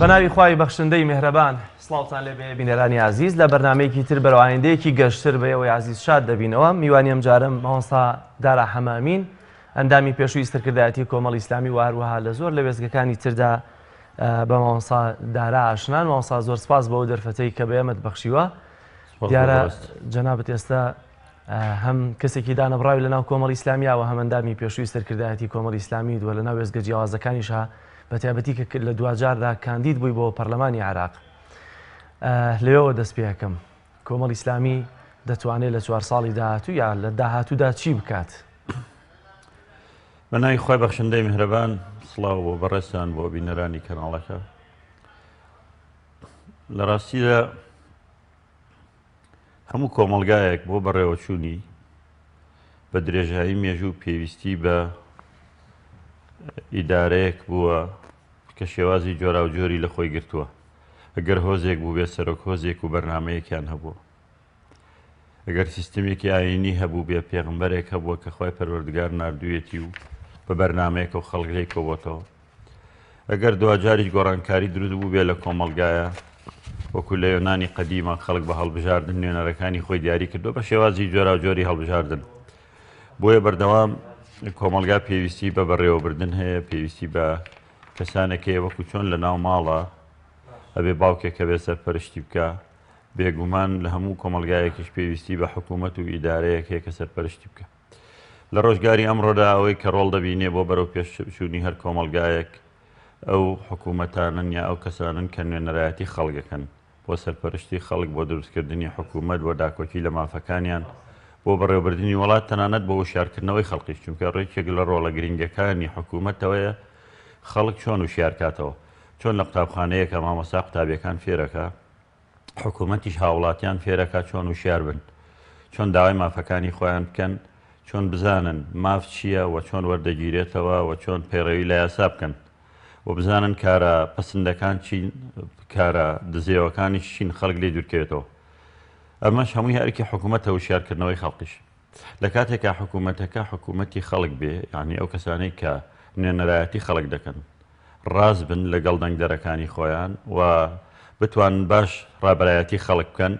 بەناوی خوای بەخشندەی مێهرەبان سڵاوتان لێبێ بینەرانی ئازیز لە بەرنامەیەکی تر بەرەو ئایندەیەکی گەشتر بە ئێوەی ئازیز شاد دەبینەوە میوانی ئەمجارەم مامۆستا دارا حەمامین ئەندامی پێشووی سەرکردایەتی کۆمەڵی ئیسلامی و هەروەها لە زۆر لە وێستگەکانی تردا بە مامۆستا دارا ئاشنان مامۆستا زۆر سپاس بۆ ئەو دەرفەتەی کە بە ئێمەت بەخشیوە دیارە جەنابت ئێستا هەم کەسێکی دانەبڕاوی لەناو کۆمەڵی ئیسلامییە و هەم ئەندامی پێشووی سەرکردایەتی کۆمەڵی ئیسلامیت و لەناو وێستگە جیاوازەکانیشا بەتایبەتی کە لە دواجاردا کاندید بووی بۆ پەرلەمانی عێراق. لەوێوە دەست پێ ئەکەم. کۆمەڵی ئیسلامی دەتوانێت لە چوار ساڵی داهاتوو یا لە داهاتوودا چی بکات؟ بە ناوی خوای بەخشندەی میهرەبان سڵاو بۆ بەڕێزتان بۆ بینەرانی کەناڵەکە. لە ڕاستیدا هەموو کۆمەڵگایەک بۆ بەڕێوەچوونی بە درێژایی مێژوو پێویستی بە ئیدارەیەک بووە کە شێوازی جۆراوجۆری لە خۆی گرتووە. ئەگەر هۆزێک بووبێت سەرۆک هۆزێک و بەرنامەیەکیان هەبووە. ئەگەر سیستمێکی ئایینی هەبووبێ پێغمبەرێک هەبووە کە خوای پەروەردگار ناردوویەتی و بە بەرنامەیەکەوە خەڵک لێی کۆبۆتەوە. ئەگەر دواجاریش گۆڕانکاری دروست بووبێ لە کۆمەڵگایە، وەکو لە یۆنانی قەدیمە خەڵک بە هەڵبژاردن نوێنەرەکانی خۆی دیاری کردووە بە شێوازی جۆراوجۆری هەڵبژاردن. بۆیە بەردەوام کۆمەڵگا پێویستی بە بەڕێوەبردن هەیە، پێویستی بە کەسانێک هەیە وەکو چۆن لە ناو ماڵە ئەبێ باوکێک هەبێ سەرپەرشتی بکا، بێگومان لە هەموو کۆمەڵگایەکیش پێویستی بە حکوومەت و ئیدارەیەک هەیە کە سەرپەرشتی بکا. لە ڕۆژگاری ئەمڕۆدا ئەوەی کە ڕۆڵ دەبینێ بۆ بەرەو پێشچوونی هەر کۆمەڵگایەک ئەو حکوومەتانەن یا ئەو کەسانەن کە نوێنەرایەتی خەڵک ئەکەن بۆ سەرپەرشتی خەڵک بۆ دروستکردنی حکوومەت بۆ داکۆکی لە مافەکانیان بۆ بەڕێوەبردنی وڵات تەنانەت بۆ وشیارکردنەوەی خەڵکیش چونکە ڕێکێک لە ڕۆڵە گرینگەکانی حکوومەتەوەیە خەڵک چۆن وشیارکاتەوە چۆن لە قوتابخانەیەکە مامۆستا قوتابیەکان فێرەکە حکوومەتیش هاوڵاتیان فێرەکا چۆن وشیار بن، چۆن داوای مافەکانی خۆیان بکەن، چۆن بزانن ماف چییە و چۆن وەردەگیرێتەوە و چۆن پەیڕەوی لە یاسا بکەن و بزانن کارە پەسندەکان چین، کارە دزێوەکانیش چین، خەڵک لێی دوورکەوێتەوە. ئەمەش هەمووی ئەرکی حکوومەتە وشیارکردنەوەی خەڵکیش. لە کاتێکا حکوومەتەکە حکوومەتی خەڵک بێ، یانی ئەو کەسانەی کە نوێنەرایەتی خەڵک دەکەن، ڕاست بن لەگەڵ دەنگدەرەکانی خۆیان و بتوانن باش ڕابەرایەتی خەڵک بکەن،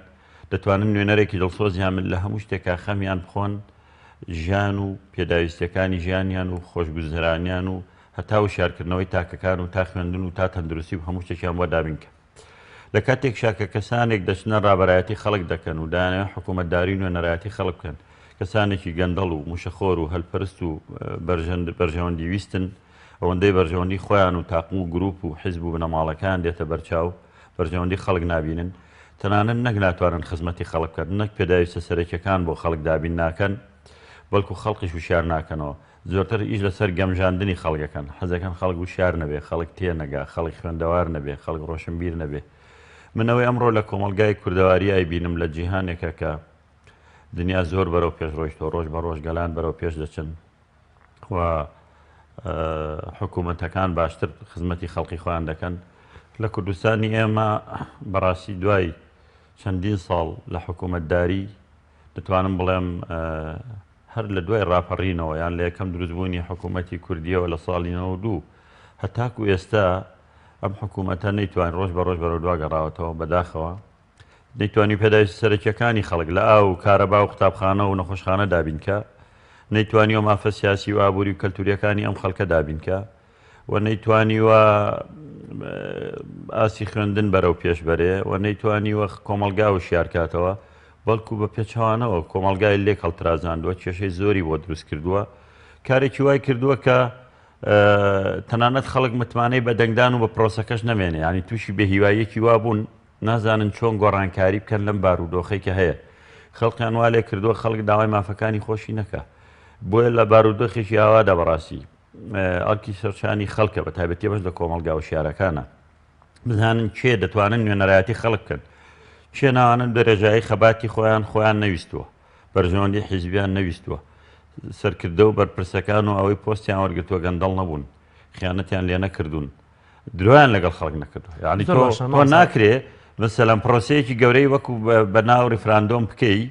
دەتوانن نوێنەرێکی دڵسۆزیان بن لە هەموو شتێکا خەمیان بخۆن، ژیان و پێداویستیەکانی ژیانیان و خۆشگوزەرانیان و هەتا وشیارکردنەوەی تاکەکان و تا خوێندن و تا تەندروستی و هەموو شتێکیان بۆ دابین کەن. لە کاتێکشا کە کەسانێک دەچنە ڕابەرایەتی خەڵک دەکەن و دەیانەوێت حکوومەتداری و نوێنەرایەتی خەڵک بکەن، کەسانێکی گەندەڵ و مشەخۆر و هەلپەرست و بەرژەوەندی ویستن، ئەوەندەی بەرژەوەندی خۆیان و تاقم و گروپ و حیزب و بنەماڵەکەیان دێتە بەرچاو، بەرژەوەندی خەڵک نابینن. تەنانەت نەک ناتوانن خزمەتی خەڵک بکەن، نەک پێداویستە سەرەکیەکان بۆ خەڵک دابین ناکەن، بەڵکو خەڵکیش وشیار ناکەنەوە. زۆرتر ئیش لەسەر گەمژاندنی خەڵک ئەکەن. حەزەکەن خەڵک وشیار نەبێ، خەڵک تێنەگا، خەڵک خوێندەوار نەبێ، خەڵک ڕۆشنبیر نەبێ. من ئەوەی ئەمڕۆ لە کۆمەڵگای کوردەواری ئەیبینم لە جیهانێکە کە دنیا زۆر بەرەو پێش ڕۆیشتوە، ڕۆژ بە ڕۆژ گەلان بەرەو پێش دەچن، و حکوومەتەکان باشتر خزمەتی خەڵکی خۆیان دەکەن لە کوردستانی ئێمە بەڕاستی دوای چەندین ساڵ لە حکوومەتداری دەتوانم بڵێم هەر لە دوای ڕاپەڕینەوە یان لە یەکەم دروستبوونی حکوومەتی کوردیەوە لە ساڵی 92 هەتاکو ئێستا ئەم حکوومەتە نەیتوان ڕۆژ بە ڕۆژ بەرەو دوا گەڕاوەتەوە بەداخەوە نەیتوانی پێداویستە سەرەکیەکانی خەڵک لە ئاو و کارەبا و قوتابخانە و نەخۆشخانە دابین کا، نەیتوانیوە مافە سیاسی و ئابووری و کەلتوریەکانی ئەم خەڵکە دابین کا و نەیتوانیوە ئاستی خوێندن بەرەو پێش بەرێ و نەیتوانیوە کۆمەڵگا وشیار کاتەوە، بەڵکو بە پێچەوانەوە کۆمەڵگای لێک هەڵترازاندووە، کێشەی زۆری بۆ دروست کردووە، کارێکی وای کردووە کە تەنانەت خەڵک متمانەی بە دەنگدان و بە پرۆسەکەش نەمێنێ، یانی تووشی بێهیواییەکی وا بوون نازانن چۆن گۆڕانکاری بکەن لەم بارودۆخەی کە هەیە. خەڵکیان وا لێ کردووە خەڵک داوای مافەکانی خۆشی نەکا. بۆیە لە بارودۆخێکی ئاوادا بەڕاستی ئەرکی سەرشانی خەڵکە بە تایبەتی ئەوەش لە کۆمەڵگا وشیارەکانە بزانن کێ دەتوانن نوێنەرایەتی خەڵک بکەن کێ ناوانن دەرەجایی خەباتی خۆیان خۆیان نەویستووە بەرژەوەندی حیزبیان نەویستووە سەرکردە و بەرپرسەکان و ئەوەی پۆستیان وەرگتووە گەندەڵ نەبوون خیانەتیان لێ نەکردوون درۆیان لەگەڵ خەڵک نەکردووە یعنی تۆ تۆ ناکرێ مەسەلەن پرۆسەیەکی گەورەی وەکو بە ناو ریفراندۆم بکەی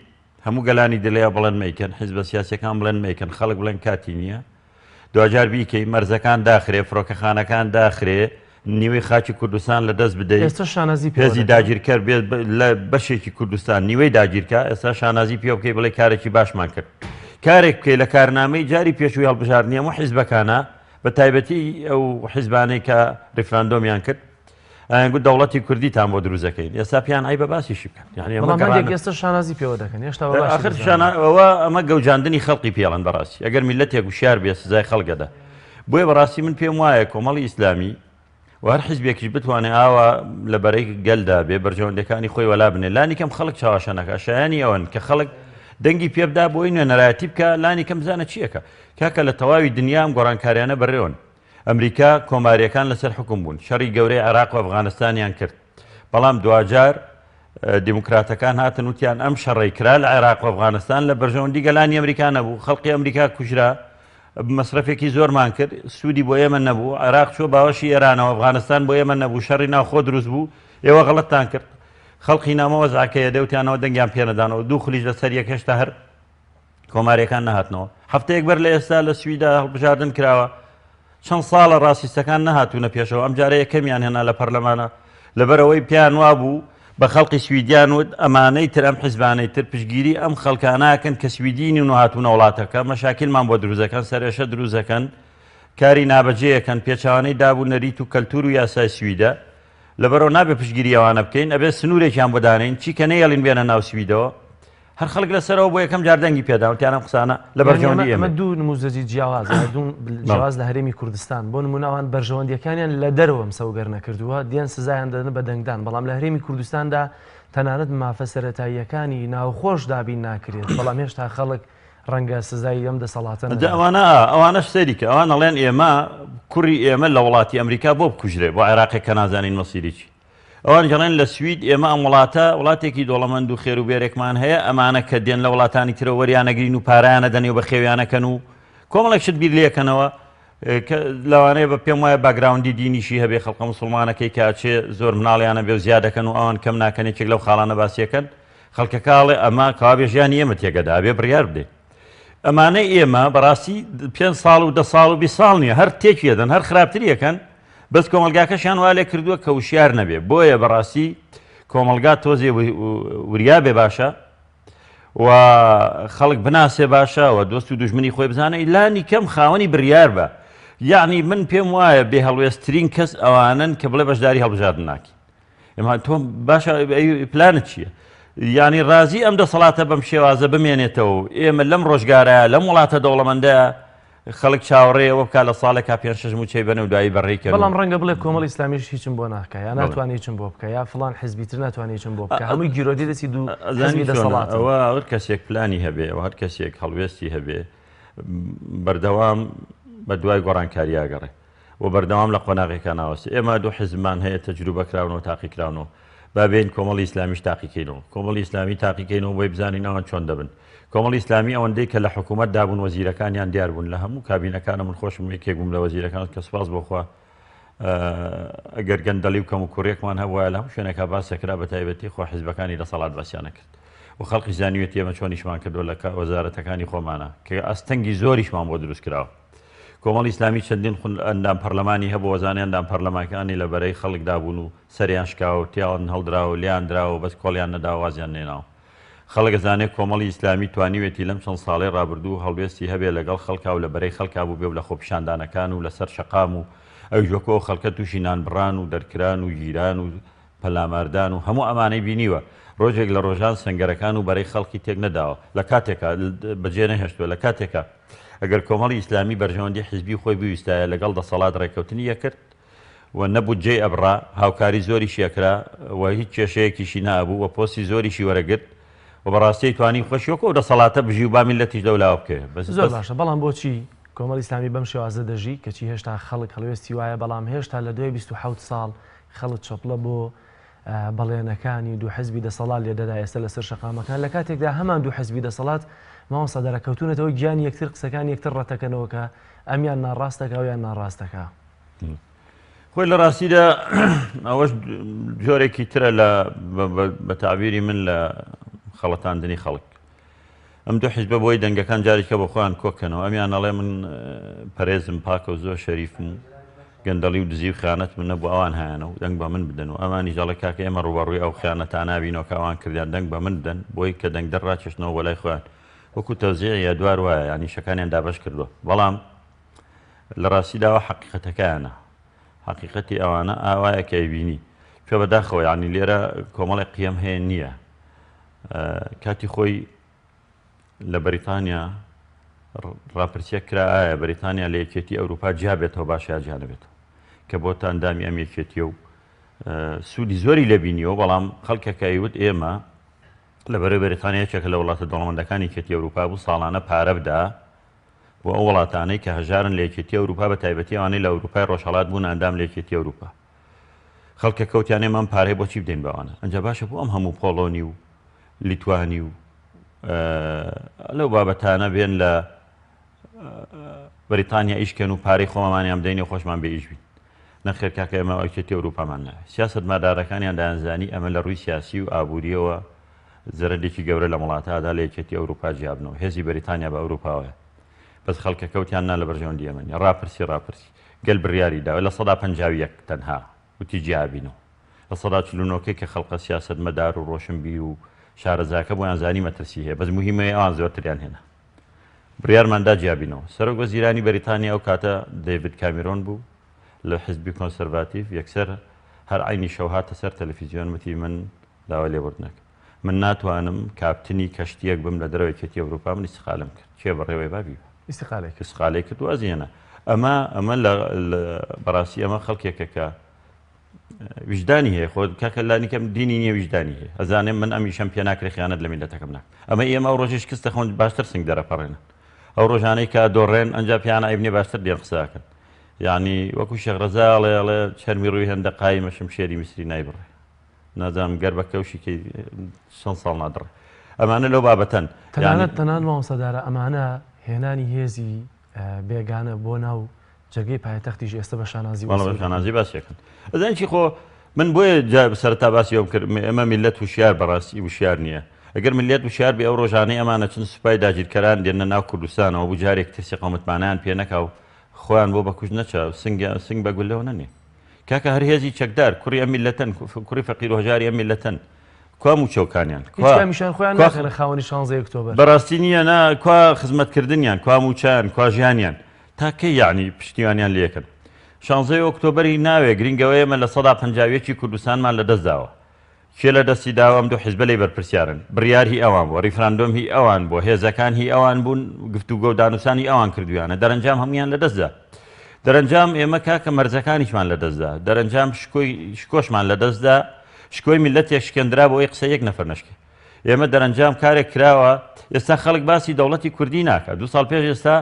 هەموو گەلانی دلەیە بڵێن مەیکەن حیزبە سیاسەکان بڵێن مەیکەن خەڵک بڵێن کاتی نییە دواجار بیکەی مەرزەکان داخرێ فڕۆکەخانەکان داخرێ نیوەی خاکی کوردستان لە دەست بدەیت ئێستا شانازی پێوە هێزی دەکەن. داگیرکەر بێت لە بەشێکی کوردستان نیوەی داگیرکە ئێستا شانازی پێ بکەی بڵێ کارێکی باشمان کرد کارێک بکەی لە کارنامەی جاری پێشووی هەڵبژاردنی هەموو حیزبەکانە بە تایبەتی ئەو حیزبانەی کە ریفراندۆمیان کرد ئەیان گوت دەوڵەتی کوردیتان بۆ دروست دەکەین ئێستا پێیان عەیبە باسیشی بکەن یعنی ئەمە بەڵام هەندێک گەڕانە ئێستا شانازی پێوە دەکەن هێشتا بە باشی ئاخر دەزانن. شانە ئەوە ئەمە گەوجاندنی خەڵقی پێڵەن بەڕاستی ئەگەر میلەتێک وشیار بێ سزای خەڵکەدا بۆیە بەڕاستی من پێم وایە کۆمەڵی ئیسلامی و هەر حیزبێکیش بتوانێ ئاوا لە بەرەی گەلدا بێ بەرژەوەندەکانی خۆی وەلا بنێ لانی کەم خەڵک چاواشە نەکا شایانی ئەوەن کە خەڵک دەنگی پێ بدا بۆی نوێنەرایەتی بکە لانی کەم بزانە چیەکە کاکە لە تەواوی دنیا ئەم گۆڕانکاریانە بەڕێوەن ئەمریکا کۆماریەکان لەسەر حکوم بوون شەڕی گەورەی عێراق و ئەفغانستانیان کرد بەڵام دواجار دیموکراتەکان هاتن وتیان ئەم شەڕەی کرا لە عێراق و ئەفغانستان لە بەرژەوەندی گەلانی ئەمریکا نەبوو خەڵقی ئەمریکا کوژرا مەسرەفێکی زۆرمان کرد سوودی بۆ ئێمە نەبوو عێراق چوە باوەشی ئێرانەوە ئەفغانستان بۆ ئێمە نەبوو شەڕی ناوخۆ دروست بوو ئێوە غەڵەتتان کرد خەڵقی نامە وەزعەکەیە دەوتیانەوە دەنگیان پێنەدانەوە دوو خولیش لەسەر یەک هێشتا هەر کۆماریەکان نەهاتنەوە هەفتەیەک بەر لە ئێستا لە سویدا هەڵبژاردن کراوە چەند ساڵە ڕاستیستەکان نەهاتوونە پێشەوە ئەم جارە یەکەمیان هێنا لە پەرلەمانە لەبەرئەوەی پێیان وابوو بە خەڵقی سویدیان وت ئەمانەی تر ئەم حیزبانەی تر پشتگیری ئەم خەڵکانەکەن کە سویدی نین و هاتوونە وڵاتەکە مەشاکیلمان بۆ دروست دەکەن سەرئێشە دروست دەکەن کاری نابەجێیەکەن پێچەوانەی داب و نەریت و کەلتور و یاسای سویدە لەبەرئەوە نابێ پشتگیری ئەوانە بکەین ئەبێ سنوورێکیان بۆ دانێین چی کە نەیەڵین بێنە ناو سویدەوە هەر خەڵک لەسەرەوە بۆ یەکەم جار دەنگی پێدا وتیان ئەم قسانە لە بەرژەوەندی ئێمە ئێمە دوو نموزەجی جیاوازە دوو جیاواز لە هەرێمی کوردستان بۆ نمونە ئەوان بەرژەوەندیەکانیان لە دەرەوە مسەوگەر نەکردووە دێن سزایان دەدەن بە دەنگدان بەڵام لە هەرێمی کوردستاندا تەنانەت مافە سەرەتاییەکانی ناوخۆش دابین ناکرێت بەڵام هێشتا خەڵک ڕەنگە سزای ئەم دەسەڵاتە جا نەدات. ئەوانە ئەوانەش سەیری کە ئەوان ئەڵێن ئێمە کوڕی ئێمە لە وڵاتی ئەمریکا بۆ بکوژرێ بۆ عێراقێک کە نازانین مەسیری چی ئەوانیش ئەڵێن لە سوید ئێمە ئەم وڵاتە وڵاتێکی دۆڵەمەند و خێر و بێرێکمان هەیە ئەمانە کە دێن لە وڵاتانی ترەوە وەریانەگرین و پارەیان ئەدەنێ و بەخێویانەکەن و کۆمەڵێک شت بیر لێکەنەوە کە لەوانەیە بە پێم وایە باگراوندی دینیشی هەبێ خەڵقە مسلمانەکەی کە ئەچێ زۆر مناڵیانە بێ و زیادەکەن و ئەوان کەم ناکەن یەکێک لەو خاڵانە باسیەکەن خەڵکەکە ئەڵێ ئەمە کەوابێ ژیانی ئێمە تێگەدا ئەبێ بڕیار بدەین ئەمانەی ئێمە بەڕاستی پێ ساڵ و دە ساڵ و 20 ساڵ نییە هەر تێکیەدەن هەر خراپتریەکەن بەس کۆمەڵگاکەشیان وا لێ کردووە کە وشیار نەبێ بۆیە بەڕاستی کۆمەڵگا تۆزێ وریا بێ باشە و خەڵک بناسێ باشە و دۆست و دوژمنی خۆی بزانە لانی کەم خاوەنی بڕیار بە یعنی من پێم وایە بێ هەڵوێستترین کەس ئەوانن کە بڵێ بەشداری هەڵبژاردن ناکەین ئێمە تۆ باشە پلانت چییە؟ یعنی رازی ئەم دەسەڵاتە بەم شێوازە بمێنێتەوە و ئێمە لەم ڕۆژگارە لەم وڵاتە دەوڵەمەندە خەڵک چاوەڕێیە ئەوە بکات لە ساڵێکا پێنج شەش مووچەی بەن و دوایی بەڕێی کەن و. بەڵام ڕەنگە بڵێ کۆمەڵی ئیسلامیش هیچم بۆ ناکا یا ناتوانێ هیچم بۆ بکا یا فڵان حزبی تر ناتوانێ هیچم بۆ بکا هەمووی گیرۆدەی دەستی دوو ئەزانی حزبی چۆنە دەسەڵاتن. ئەوە هەر کەسێک پلانی هەبێ و هەر کەسێک هەڵوێستی هەبێ بەردەوام بە دوای گۆڕانکاریا گەڕێ و بەردەوام لە قۆناغێکا ناوەستێ. ئێمە دوو حزبمان هەیە تەجروبە کراون و تاقی کراونەوە. با بێین کۆمەڵی ئیسلامیش تاقی کەینەوە. کۆمەڵی ئیسلامی تاقی کەینەوە بۆی بزانین ئەوان چۆن دەبن. کۆمەڵی ئیسلامی ئەوەندەی کە لە حکوومەتدا بوون وەزیرەکانیان دیار بوون لە هەموو کابینەکانە من خۆشم یەکێک بووم لە وەزیرەکان کە سوپاس بۆ خوا ئەگەر گەندەڵی و کەموکوڕیەکمان هەبوایە لە هەموو شوێنێکا باس دەکرا بە تایبەتی خۆ حیزبەکانی دەسەڵات باسیان نەکرد و خەڵقیش زانیویەتی ئێمە چۆن ئیشمان کردووە لە وەزارەتەکانی خۆمانە کە ئاستەنگی زۆریشمان بۆ دروست کراوە. کۆمەڵی ئیسلامی چەندین خول ئەندام پەرلەمانی هەبوو ئەزانێ ئەندام پەرلەمانەکانی لە بەرەی خەڵکدا بوون و سەریان شکاوە و تیان هەڵدراوە و لێیان دراوە و بەس کۆڵیان نەداوە وازیان نێناوە. خەڵک ئەزانێ کۆمەڵی ئیسلامی توانیوێتی لەم چەند ساڵەی ڕابردوو هەڵوێستی هەبێ لەگەڵ خەڵکا و لە بەرەی خەڵکا بووبێ و لە خۆپیشاندانەکان و لەسەر شەقام و ئەویش وەکو ئەو خەڵکە تووشی نانبڕان و دەرکران و گیران و پەلاماردان و هەموو ئەمانەی بینیوە، ڕۆژێک لە ڕۆژان سەنگەرەکان و بەرەی خەڵکی تێک نەداوە، لە کاتێکا بەجێ نەهێشتووە، لە کاتێکا ئەگەر کۆمەڵی ئیسلامی بەرژەوەندی حیزبی خۆی بویستایە لەگەڵ دەسەڵات ڕێککەوتنی ئەکرد و نە بودجەی ئەبڕا، هاوکاری زۆریشی ئەکرا و هیچ کێشەیەکیشی نەئەبوو و پۆستی زۆریشی وەرەگرت و بەڕاستی ئەیتوانی خۆشی وەکو ئەو دەسەڵاتە بژی و با میللەتیش لەولاوە بکەوێ بەس زۆر بەس. باشە بەڵام بۆچی کۆمەڵی ئیسلامی بەم شێوازە دەژی کەچی هێشتا خەڵک هەڵوێستی وایە بەڵام هێشتا لە دوای 27 ساڵ خەڵک چەپڵە بۆ بەڵێنەکانی دوو حزبی دەسەڵات لێدەدا ئێستا لەسەر شەقامەکان لە کاتێکدا هەمان دوو حزبی دەسەڵات مامۆستا دەرەکەوتونەتەوە گیانی یەکتر قسەکانی یەکتر ڕەتەکەنەوە کە ئەمیان ناڕاستەکە و یان ناڕاستەکە. خۆی لە ڕاستیدا ئەوەش جۆرێکی ترە لە بە تعبیری من لە خەڵەتاندنی خەڵک ئەم دوو حیزبە بۆی دەنگەکان جارێکە بۆ خۆیان کۆکەنەوە ئەمیان ئەڵێ من پەرێزم پاکە و زۆر شەریفم و گەندەڵی و دزی و خیانەت من نەبوو ئەوان هەیانە و دەنگ بە من بدەن و ئەمانیش دەڵێ کاکە ئێمە ڕووبەڕووی ئەو خیانەتانە بینەوە کە ئەوان کردیان دەنگ بە من بدەن بۆی کە دەنگدەر ڕاکێشنەوە بۆ لای خۆیان وەکو تەوزیعی ئەدوار وایە یانی شەکانیان دابەش کردووە بەڵام لە ڕاستیدا ئەوە حەقیقەتەکەیانە حەقیقەتی ئەوانە ئاوایە کە ئەیبینی پێ بەداخەوە یانی لێرە کۆمەڵێک قیەم هەیە نییە کاتی خۆی لە بەریتانیا ڕاپرسیەک کرا ئایا بەریتانیا لە یەکێتی ئەوروپا جیا بێتەوە باشە یا جیا نەبێتەوە کە بۆتە ئەندامی ئەم یەکێتیە و سوودی زۆری لێ بینیەوە بەڵام خەڵکەکە ئەیوت ئێمە لە بەرەی بەریتانیا یەکێکە لە وڵاتە دەوڵەمەندەکانی یەکێتی ئەوروپا بوو ساڵانە پارە بدا بۆ ئەو وڵاتانەی کە هەژارن لە یەکێتی ئەوروپا بە تایبەتی ئەوانەی لە ئەوروپای ڕۆژهەڵات بوون ئەندام لە یەکێتی ئەوروپا خەڵکە کەوتیان ئێمە ئەم پارەیە بۆچی بدەین بەوانە ئەنجا باشە بۆ ئەم هەموو پۆڵۆنی و لیتوانی و لەو بابەتانە بێن لە بەریتانیا ئیشکەن و پارەی خۆمانیان بدەین و خۆشمان بێ ئیش بین نەخێر کاکە ئێمە یەکێتی ئەوروپامان ناوێت سیاسەتمەدارەکانیان دایانزانی ئەمە لە ڕووی سیاسی و ئابووریەوە زەرەدێکی گەورە لەم وڵاتەدا لە یەکێتی ئەوروپا جیابنەوە هێزی بەریتانیا بە ئەوروپاوەیە بەس خەڵکەکە وتیان نا لە بەرژەوەندی ئێمە نیە ڕاپرسی ڕاپرسی گەل بڕیاری داوە 51% تەنها وتی جیابینەوە 49% کەی کە خەڵقە سیاسەتمەدار و ڕۆشنبیر و شارەزاکە بۆیان زانی مەترسی هەیە بەس موهیمەیە ئەوان زۆرتریان هێنا بڕیارمان دا جیابینەوە. سەرۆک وەزیرانی بەریتانیا ئەو کاتە دەیڤد کامیرۆن بوو لە حزبی کۆنسەرڤاتیڤ، یەکسەر هەر عەینی شەو هاتە سەر تەلەفیزیۆن وتی من داوای لێبوردن ئەکەم. من ناتوانم کاپتنی کەشتییەک بم لە دەرەوەی یەکێتی ئەوروپا، من ئیستیقالەم کرد. کێ بەڕێوەی با بیبا. ئیستیقالەی کرد. ئیستیقالەی کرد وازی هێنا. ئەمە ئەمە لە بەڕاستی ئەمە خەڵکێکە کە ویژدانی هەیە خۆ کاکە لانی کەم دینی نییە ویژدانی هەیە ئەزانێ من ئەم ئیشەم پێ ناکرێ خیانەت لە میلەتەکەم ناکەم ئەمە ئێمە ئەو ڕۆژی شکست دەخۆن باشتر سنگ دەرەپەڕێنن ئەو ڕۆژانەی کە دۆڕێن ئەنجا پیانە عیب نییە باشتر دێن قسەکەن یعنی وەکو شێخ ڕەزا ئەڵێ ئەڵێ چەرمی ڕووی هێندە قایمە شمشێری میسری نایبڕێ نازانم گەر بە کەوشی کەی چەند ساڵ نادڕێ ئەمانە لەو بابەتەن تەنانەت تەنان مامۆستا دارا ئەمانە هێنانی هێزی بێگانە بۆ ناو جەرگەی پایتەختیش ئێستا بە شانازی وەڵا بە شانازی باسیەکەن ئەزانی چی خۆ من بۆیە جا سەرەتا باسی ئەوم کرد ئێمە میللەت وشیار بەڕاستی وشیار نییە ئەگەر میللەت وشیار بێ ئەو ڕۆژانەی ئەمانە چن سوپای داگیرکەران دێنە ناو کوردستانەوە بوو جارێک ترسی قەومتمانیان پێ نەکا و خۆیان بۆ بەکوشت نەچا سنگ سنگ بە گولەوە نەنێ کاکە هەر هێزی چەکدار کوڕی ئەم میللەتەن کوڕی فەقیر و هەژاری ئەم میللەتەن کوا مووچەوکانیان کوا هیچ کامیشیان خۆیان کوا ناکەنە خاوەنی شانزەی ئۆکتۆبەر بەڕاستی نییە نا کوا خزمەتکردنیان کوا مووچەیان کوا ژیانیان تا کەی یەعنی پشتیوانیان لێکەن شانزەی ئۆکتۆبەری ناوێ گرینگ ئەوەیە ئێمە 51% ی کوردستانمان لەدەست داوە کێ لە دەستی داوە ئەم دوو حیزبە لێی بەرپرسیارن بڕیار هی ئەوان بووە ڕیفراندۆم هی ئەوان بووە هێزەکان هی ئەوان بوون گفتوگۆ و دانوسان هی ئەوان کردویانە دەرەنجام هەمویان لەدەست دا دەرەنجام ئێمە کاکە مەرجەکانیشمان لەدەست دا دەرەنجام شکۆی شکۆشمان لەدەست دا شکۆی میللەتێک شکێندرا بۆ ئەوەی قسەی یەک نەفەر نەشکێ. ئێمە دەرەنجام کارێک کراوە ئێستا خەڵک باسی دەوڵەتی کوردی ناکا. دوو ساڵ پێش ئێستا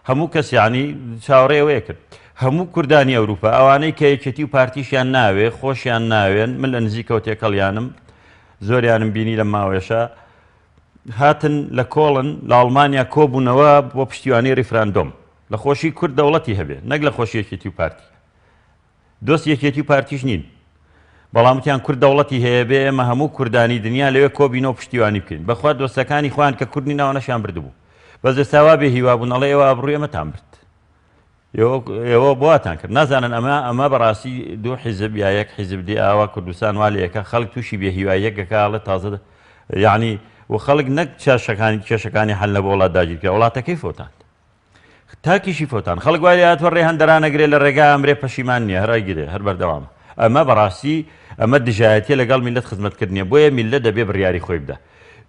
هەموو کەس یانی چاوەڕێی ئەوەیە کرد. هەموو کوردانی ئەوروپا ئەوانەی کە یەکێتی و پارتیشیان ناوێ خۆشیان ناوێن من لە نزیکەوە تێکەڵیانم زۆریانم بینی لەم ماوەیەشا هاتن لە کۆڵن لە ئەڵمانیا کۆبوونەوە بۆ پشتیوانی ریفراندۆم لە خۆشی کورد دەوڵەتی هەبێ نەک لە خۆشی یەکێتی و پارتی. دۆستی یەکێتی و پارتیش نین بەڵام وتیان کورد دەوڵەتی هەیە بێ ئێمە هەموو کوردانی دنیا لەوێ کۆبینەوە پشتیوانی بکەین بەخوا دۆستەکانی خۆیان کە کورد نین ئەوانەشیان بردبوو بەس ئێستا وا بێ هیوا بوون ئەڵێ ئێوە ئابڕووی ئێمەتان برد ئێوە بۆواتان کرد نازانن ئەمە ئەمە بەڕاستی دوو حیزب یا یەک حیزب دی ئاوا کوردستان وا لەیەکە خەڵک تووشی بێ هیواییەک ئەکا ئەڵێ تازە یعنی و خەڵک نەک چاشەکانی کێشەکانی حەل نەبوو وڵات داگیرکرا وڵاتەکەی فەوتاند تاکیشی فەوتان خەڵک وای لێهاتوە ڕێ هەن دەرانەگرێ لە ڕێگا ئەمرێ پەشیمان نیە هەر ئەیگرێ هەر بەردەوامە ئەمە بەڕاستی ئەمە دژایەتیە لەگەڵ میللەت خزمەت کردنیە بۆیە میللەت دەبێ بڕیاری خۆی بدا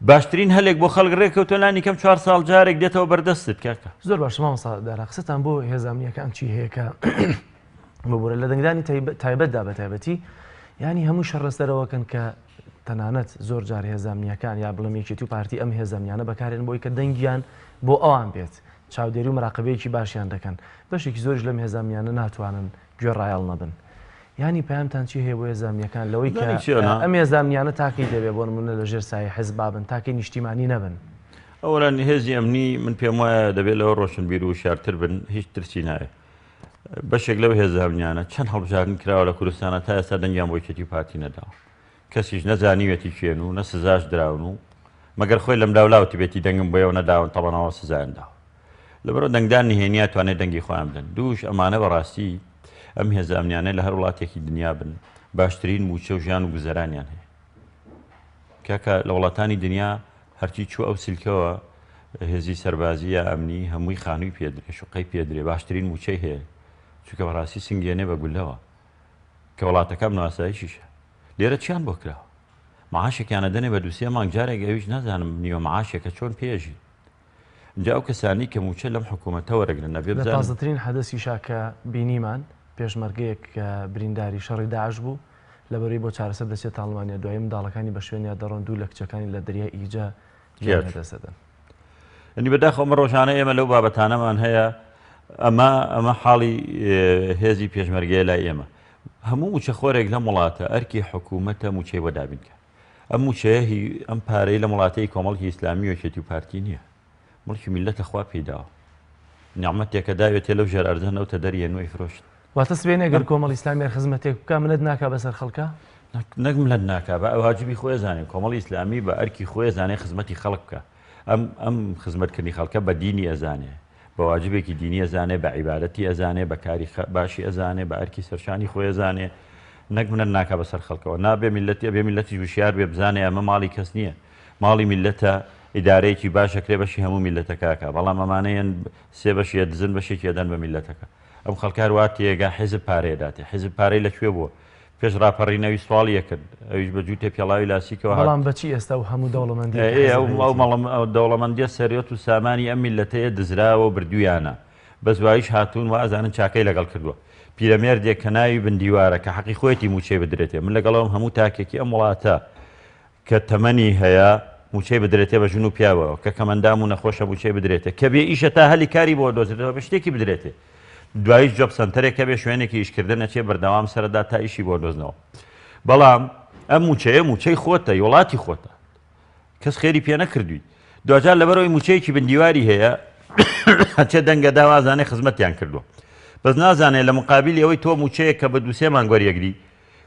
باشترین هەلێک بۆ خەڵک ڕێ کەوتوە لانی کەم چوار ساڵ جارێک دێتەوە بەردەستت کاکە. زۆر باشە مامۆستا دارا قسەتان بۆ هێزە ئەمنیەکان چی هەیە کە ببورە لە دەنگدانی تایبەتدا بە تایبەتی ینی هەموو شەڕ لەسەرەوەکەن کە تەنانەت زۆر جار هێزە ئەمنیەکان یا بڵێم یەکێتی و پارتی ئەم هێزە ئەمنیانە بەکارێن بۆی کە دەنگیان بۆ ئەوان بێت چاودێری و مراقبەیەکی باشیان دەکەن بەشێکی زۆریش لەم هێزە ئەمنیانە ناتوانن گوێ ڕایەڵ نەبن یانی پەیامتان چی هەیە بۆ هێزە ئەمنیەکان لەوەی کە ئەم هێزە ئەمنیانە تاکەی دەبێ بۆ نمونە لە ژێر سایەی حزب بن تاکەی نیشتیمانی نەبن؟ ئەوەلەن هێزی ئەمنی من پێم وایە دەبێت لەوە ڕۆشنبیر و وشیارتر بن هیچ ترسی ناوێ بەشێک لەو هێزە ئەمنیانە چەند هەڵبژاردن کراوە لە کوردستانە تا ئێستا دەنگیان بۆ یەکێتی و پارتی نەداوە کەسیش نە زانیویەتی کێن و نە سزاش دراون و مەگەر خۆی لەملاولا وتبێتی دەنگم بۆ ئێوە نەداون تەبعەن ئەوە سزایان داوە لەبەرئەوە دەنگدان نهێنیە توانێت دەنگی خۆیان بدەن دووش ئەمانە بەڕاستی. ئەم هێزە ئەمنیانە لە هەر وڵاتێکی دنیا بن باشترین مووچە و ژیان و گوزەرانیان هەیە. کاکە لە وڵاتانی دنیا هەرچی چوو ئەو سلکەوە هێزی سەربازی یا ئەمنی هەمووی خانووی پێدرێ شوقەی پێدرێ باشترین مووچەی هەیە چونکە بەڕاستی سنگێنێ بە گولەوە کە وڵاتەکە ئەمن و ئاسایشیشە لێرە چیان بۆ کراوە معاشێکیان ئەدەنێ بە دوسێ مانگ جارێک ئەویش نازانم نیوە معاشێکە چۆن پێژین جا ئەو کەسانەی کە مووچە لەم حکوومەتە وەرەگرن ئەبێ لە بزانن. تازەترین حەدەسیشا کە بینیمان، پێشمەرگەیەک کە برینداری شەڕی داعش بوو، لەبەرەی بۆ چارەسەر دەچێتە ئەڵمانیا، دوایی منداڵەکانی بە شوێنیا دەڕۆن، دوو لە کچەکانی لە دەریای ئیجە گیان تیا چوو. لەدەست دەدەن. یەعنی بەداخەوە ئەمە ڕۆژانە ئێمە لەو بابەتانەمان هەیە، ئەمە ئەمە حاڵی هێزی پێشمەرگەیە لای ئێمە. هەموو مووچەخۆرێک لەم وڵاتە ئەرکی حکوومەتە مووچەی بۆ دابین کات. ئەم موچەیە هی ئەم پارەی لەم وڵاتە هی کۆمەڵکی ئیسلامی و یەکێتی و پارتی نییە مڵکی میللەتە خوا پێی داوە نیعمەتێکە داوێتێ لەو ژێر ئەرزە نەوتە دەریێن و ئەیفرۆشن. واتە سبەینێ گەر کۆمەڵی ئیسلامی هەر خزمەتێک بکا منەت ناکا بەسەر خەڵکا؟ نەک منەت ناکا بە واجبی خۆی ئەزانێ کۆمەڵی ئیسلامی بە ئەرکی خۆی ئەزانێ خزمەتی خەڵک بکا ئەم ئەم خزمەتکردنی خەڵکە بە دینی ئەزانێ بە واجبێکی دینی ئەزانێ، بە عیبادەتی ئەزانێ، بە کاری باشی ئەزانێ، بە ئەرکی سەرشانی خۆی ئەزانێ، نەک منەت ناکا بەسەر خەڵکەوە. نابێ میللەتی ئەبێ میللەتیش وشیار بێ بزانێ ئەمە ماڵی کەس نییە، ماڵی میللەتە، ئیدارەیەکی باش ئەکرێ بەشی هەموو میللەتەکە ئەکا، بەڵام ئەمانە یەن سێ بەشی ئەدزن بەشێکی ئەدەن بە میللەتەکە. ئەم خەڵکە هەر وا تێگا حیزب پارەی ئەداتێ، حیزب پارەی لە کوێ بووە؟ پێش ڕاپەڕین ئەویش سواڵی ئەکرد، ئەویش بە جووتێ پێڵاوی لاسیکەوە هات. بەڵام بە چی ئێستا ئەو هەموو دەوڵەمەندییە کە ئێ حیزب ئەو هەیەتی؟ ئەو دەوڵەمەندییە سەروەت و سامانی ئەم میللەتەیە دزراوە و بردوویانە، بەس وایش هاتوون وا ئەزانن چاکەی لەگەڵ کردووە. پیرەمێردێک کە ناوی بندیوارە کە حەقی خۆیەتی مووچەی بدرێتێ، من لەگەڵ ئەوم هەموو تاکێکی ئەم وڵاتە کە تەمەنی هەیە مووچەی بدرێتێ بە ژن و پیاوەوە، کە کەمئەندام و نەخۆشە مووچەی بدرێتێ، کە بێ ئیشە تا هەلی کاری بۆ دۆزرێتەوە بە شتێکی بدرێتێ. دواییش جۆب سەنتەرێک هەبێ شوێنێکی ئیشکردن ئەچێ بەردەوام سەرەدا تا ئیشی بۆ دۆزنەوە. بەڵام ئەم مووچەیە مووچەی خۆتە، ی وڵاتی خۆتە. کەس خێری پێ نەکردووی. دواجار لەبەرئەوەی مووچەیەکی بندیواری هەیە ئەچێ دەنگەدا وازانێ خزمەتیان کردووە. بەس نازانێ لە مقابیلی ئەوەی تۆ مووچەیەک کە بە دوو سێ مانگ وەریەگری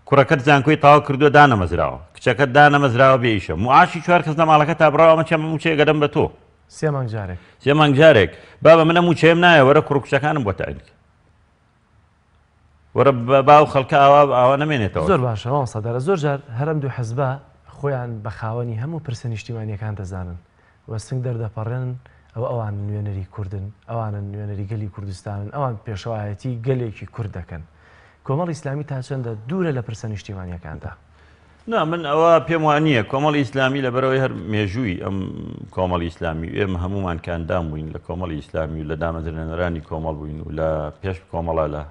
کوڕەکەت زانکۆی تەواو کردووە دانەمەزراوە کچەکەت دانەمەزراوە بێ ئیشە موعاشی چوار کەس لە ماڵەکەتا بڕاوە ئەمە چەند مووچەیەک ئەدەم بە تۆ. سێ مانگ جارێک. سێ مانگ جارێک بابە من ئەم مووچەیەم نایە وەرە کوڕ و کچەکانم بۆ تەعین کە وەرە با ئەو خەڵکە ئاوا ئاوا نەمێنێتەوە. زۆر باشە مامۆستا دارا زۆر جار هەر ئەم دوو حزبە خۆیان بە خاوەنی هەموو پرسە نیشتیمانیەکان دەزانن و سنگ دەردەپەڕێنن ئەوە ئەوانن نوێنەری کوردن، ئەوانن نوێنەری گەلی کوردستانن، ئەوان پێشەوایەتی گەلێکی کورد دەکەن. کۆمەڵی ئیسلامی تا چەندە دوورە لە پرسە نیشتیمانیەکاندا؟ نا من ئەوە پێم وا نییە. کۆمەڵی ئیسلامی لەبەرئەوەی هەر مێژووی ئەم کۆمەڵی ئیسلامی و ئێمە هەموومان کە ئەندام بووین لە کۆمەڵی ئیسلامی و لە دامەزرێنەرانی کۆمەڵ بووین و لە پێش کۆمەڵە لە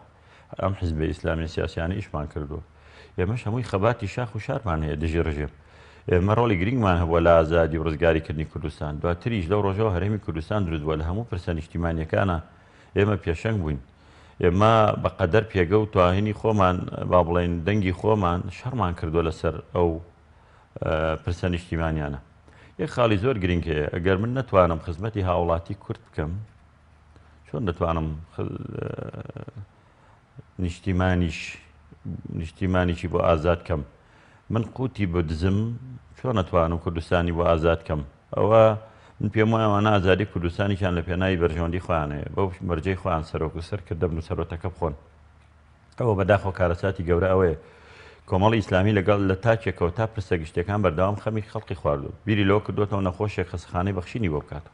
ئەم حزبە ئیسلامیە سیاسیانە ئیشمان کردووە. ئێمەش هەمووی خەباتی شاخ و شارمان هەیە دژی ڕژێم. ئێمە ڕۆڵی گرنگمان هەبووە لە ئازادی و ڕزگاریکردنی کوردستان. دواتریش لەو ڕۆژەوە هەرێمی کوردستان دروست بووە لە هەموو پرسە نیشتیمانیەکانا ئێمە پێشەنگ بووین. ئێمە بە قەدەر پێگە و تواهینی خۆمان با بڵێین دەنگی خۆمان شەڕمان کردووە لەسەر ئەو پرسە نیشتیمانیانە. یەک خاڵی زۆر گرنگ هەیە ئەگەر من نەتوانم خزمەتی هاوڵاتی کورد بکەم چۆن دەتوانم نیشتیمانیش نیشتیمانیشی بۆ ئازاد کەم من قوتی بدزم چۆن ئەتوانم کوردستانی بۆ ئازاد کەم ئەوە من پێم وایە ئەوانە ئازادی کوردستانیشیان لە پێناوی بەرژەوەندی خۆیان هەیە بەو مەرجەی خۆیان سەرۆک و سەرکردە بن و سەرۆتەکە بخۆن ئەوە بەداخەوە کارەساتی گەورە ئەوەیە کۆمەڵی ئیسلامی لەگەڵ لە تاکێکەوە تا پرسە گشتیەکان بەردەوام خەمی خەڵقی خواردووە بیری لەوە کردووەتەوە نەخۆشێک خەسەخانەی بەخشینی بۆ بکاتەوە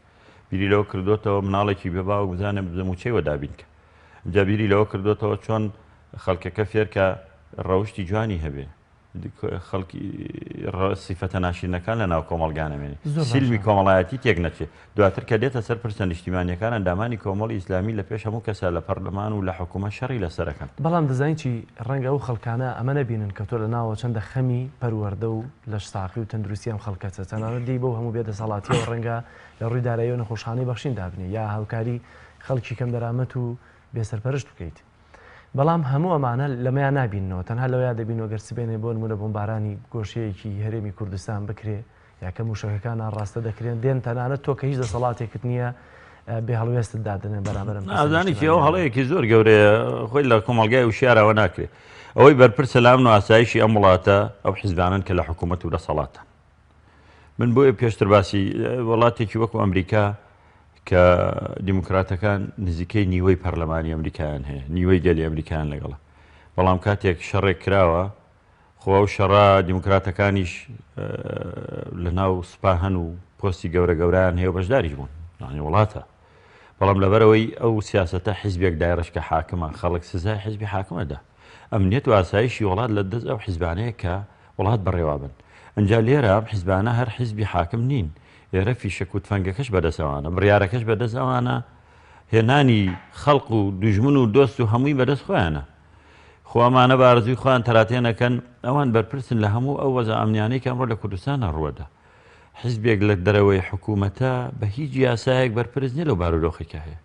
بیری لەوە کردووەتەوە مناڵێکی بێ باوک بزانێ مووچەی وە دابین کە جا بیری لەوە کردووەتەوە چۆن خەڵکەکە فێرکا ڕەوشتی جوانی هەبێ خەڵکی سیفەتە ناشرینەکان لە ناو کۆمەڵگا نەمێنێ سیلمی کۆمەڵایەتی تێک نەچێ دواتر کە دێتە سەر پرسە نیشتیمانیەکان ئەندامانی کۆمەڵی ئیسلامی لە پێش هەموو کەسا لە پەرلەمان و لە حکوومەت شەڕی لەسەرەکەن. بەڵام دەزانی چی ڕەنگە ئەو خەڵکانە ئەمە نەبینن کە تۆ لە ناوەوە چەندە خەمی پەروەردە و لەشساغی و تەندروستی ئەم خەڵکەتە تەنانەت دێی بەو هەموو بێدەسەڵاتیەوە ڕەنگە لە ڕووی داراییەوە نەخۆشخانەی بەخشین دابنێی یا هاوکاری خەڵکی کەمدەرامەت و بێسەرپەرشت بکەیت. بەڵام هەموو ئەمانە لەمەیا نابیننەوە، تەنها لەوەیا دەبینەوە گەر سبەینێ بۆ نموونە بۆمبارانی گۆشەیەکی هەرێمی کوردستان بکرێ یا کە مووشەکەکان ئاڕاستە دەکرێن دێن تەنانەت تۆ کە هیچ دەسەڵاتێکت نییە بێ هەڵوێستت دادەنێن بەرامبەر ئەم پرسە نازانی چی ئەو نیشتیمانیانە. هەڵەیەکی زۆر گەورەیە خۆی لە کۆمەڵگای وشیارەوە ناکرێ ئەوەی بەرپرسە لە ئەمن و ئاسایشی ئەم وڵاتە ئەو حیزبانەن کە لە حکوومەت و دەسەڵاتن من بۆیە پێشتر باسی وڵاتێکی وەکو ئەمریکا کە دیموکراتەکان نزیکەی نیوەی پەرلەمانی ئەمریکایان هەیە نیوەی گەلی ئەمریکایان لەگەڵە. بەڵام کاتێک شەڕێک کراوە خۆ ئەو شەڕە دیموکراتەکانیش لە ناو سوپا هەن و پۆستی گەورە گەورەیان هەیە و بەشداریش بوون یانی وڵاتە بەڵام لەبەرەوەی ئەو سیاسەتە حیزبێک دایڕشت کە حاکمە خەڵک سزای حیزبی حاکمە دا ئەمنیەت و ئاسایشی وڵات لە دەست ئەو حیزبانەیە کە وڵات بەڕێوابن ئەجا لێرە ئەم حیزبانە هەر حیزبی حاکم نین ئێرە فیشەک و تفەنگەکەش بەدەست ئەوانە بڕیارەکەش بەدەست ئەوانە هێنانی خەڵق و دوژمن و دۆست و هەمووی بەدەست خۆیانە خۆ ئەمانە بە ئارەزووی خۆیان تەراتێن ئەکەن، ئەوان بەرپرسن لە هەموو ئەو وەزع ئەمنیانەی کە ئەمڕۆ لە کوردستانا ڕووەدا. حیزبێک لە دەرەوەی حکوومەتە بە هیچ یاسایەک بەرپرس نییە لەو بارودۆخەی کە هەیە.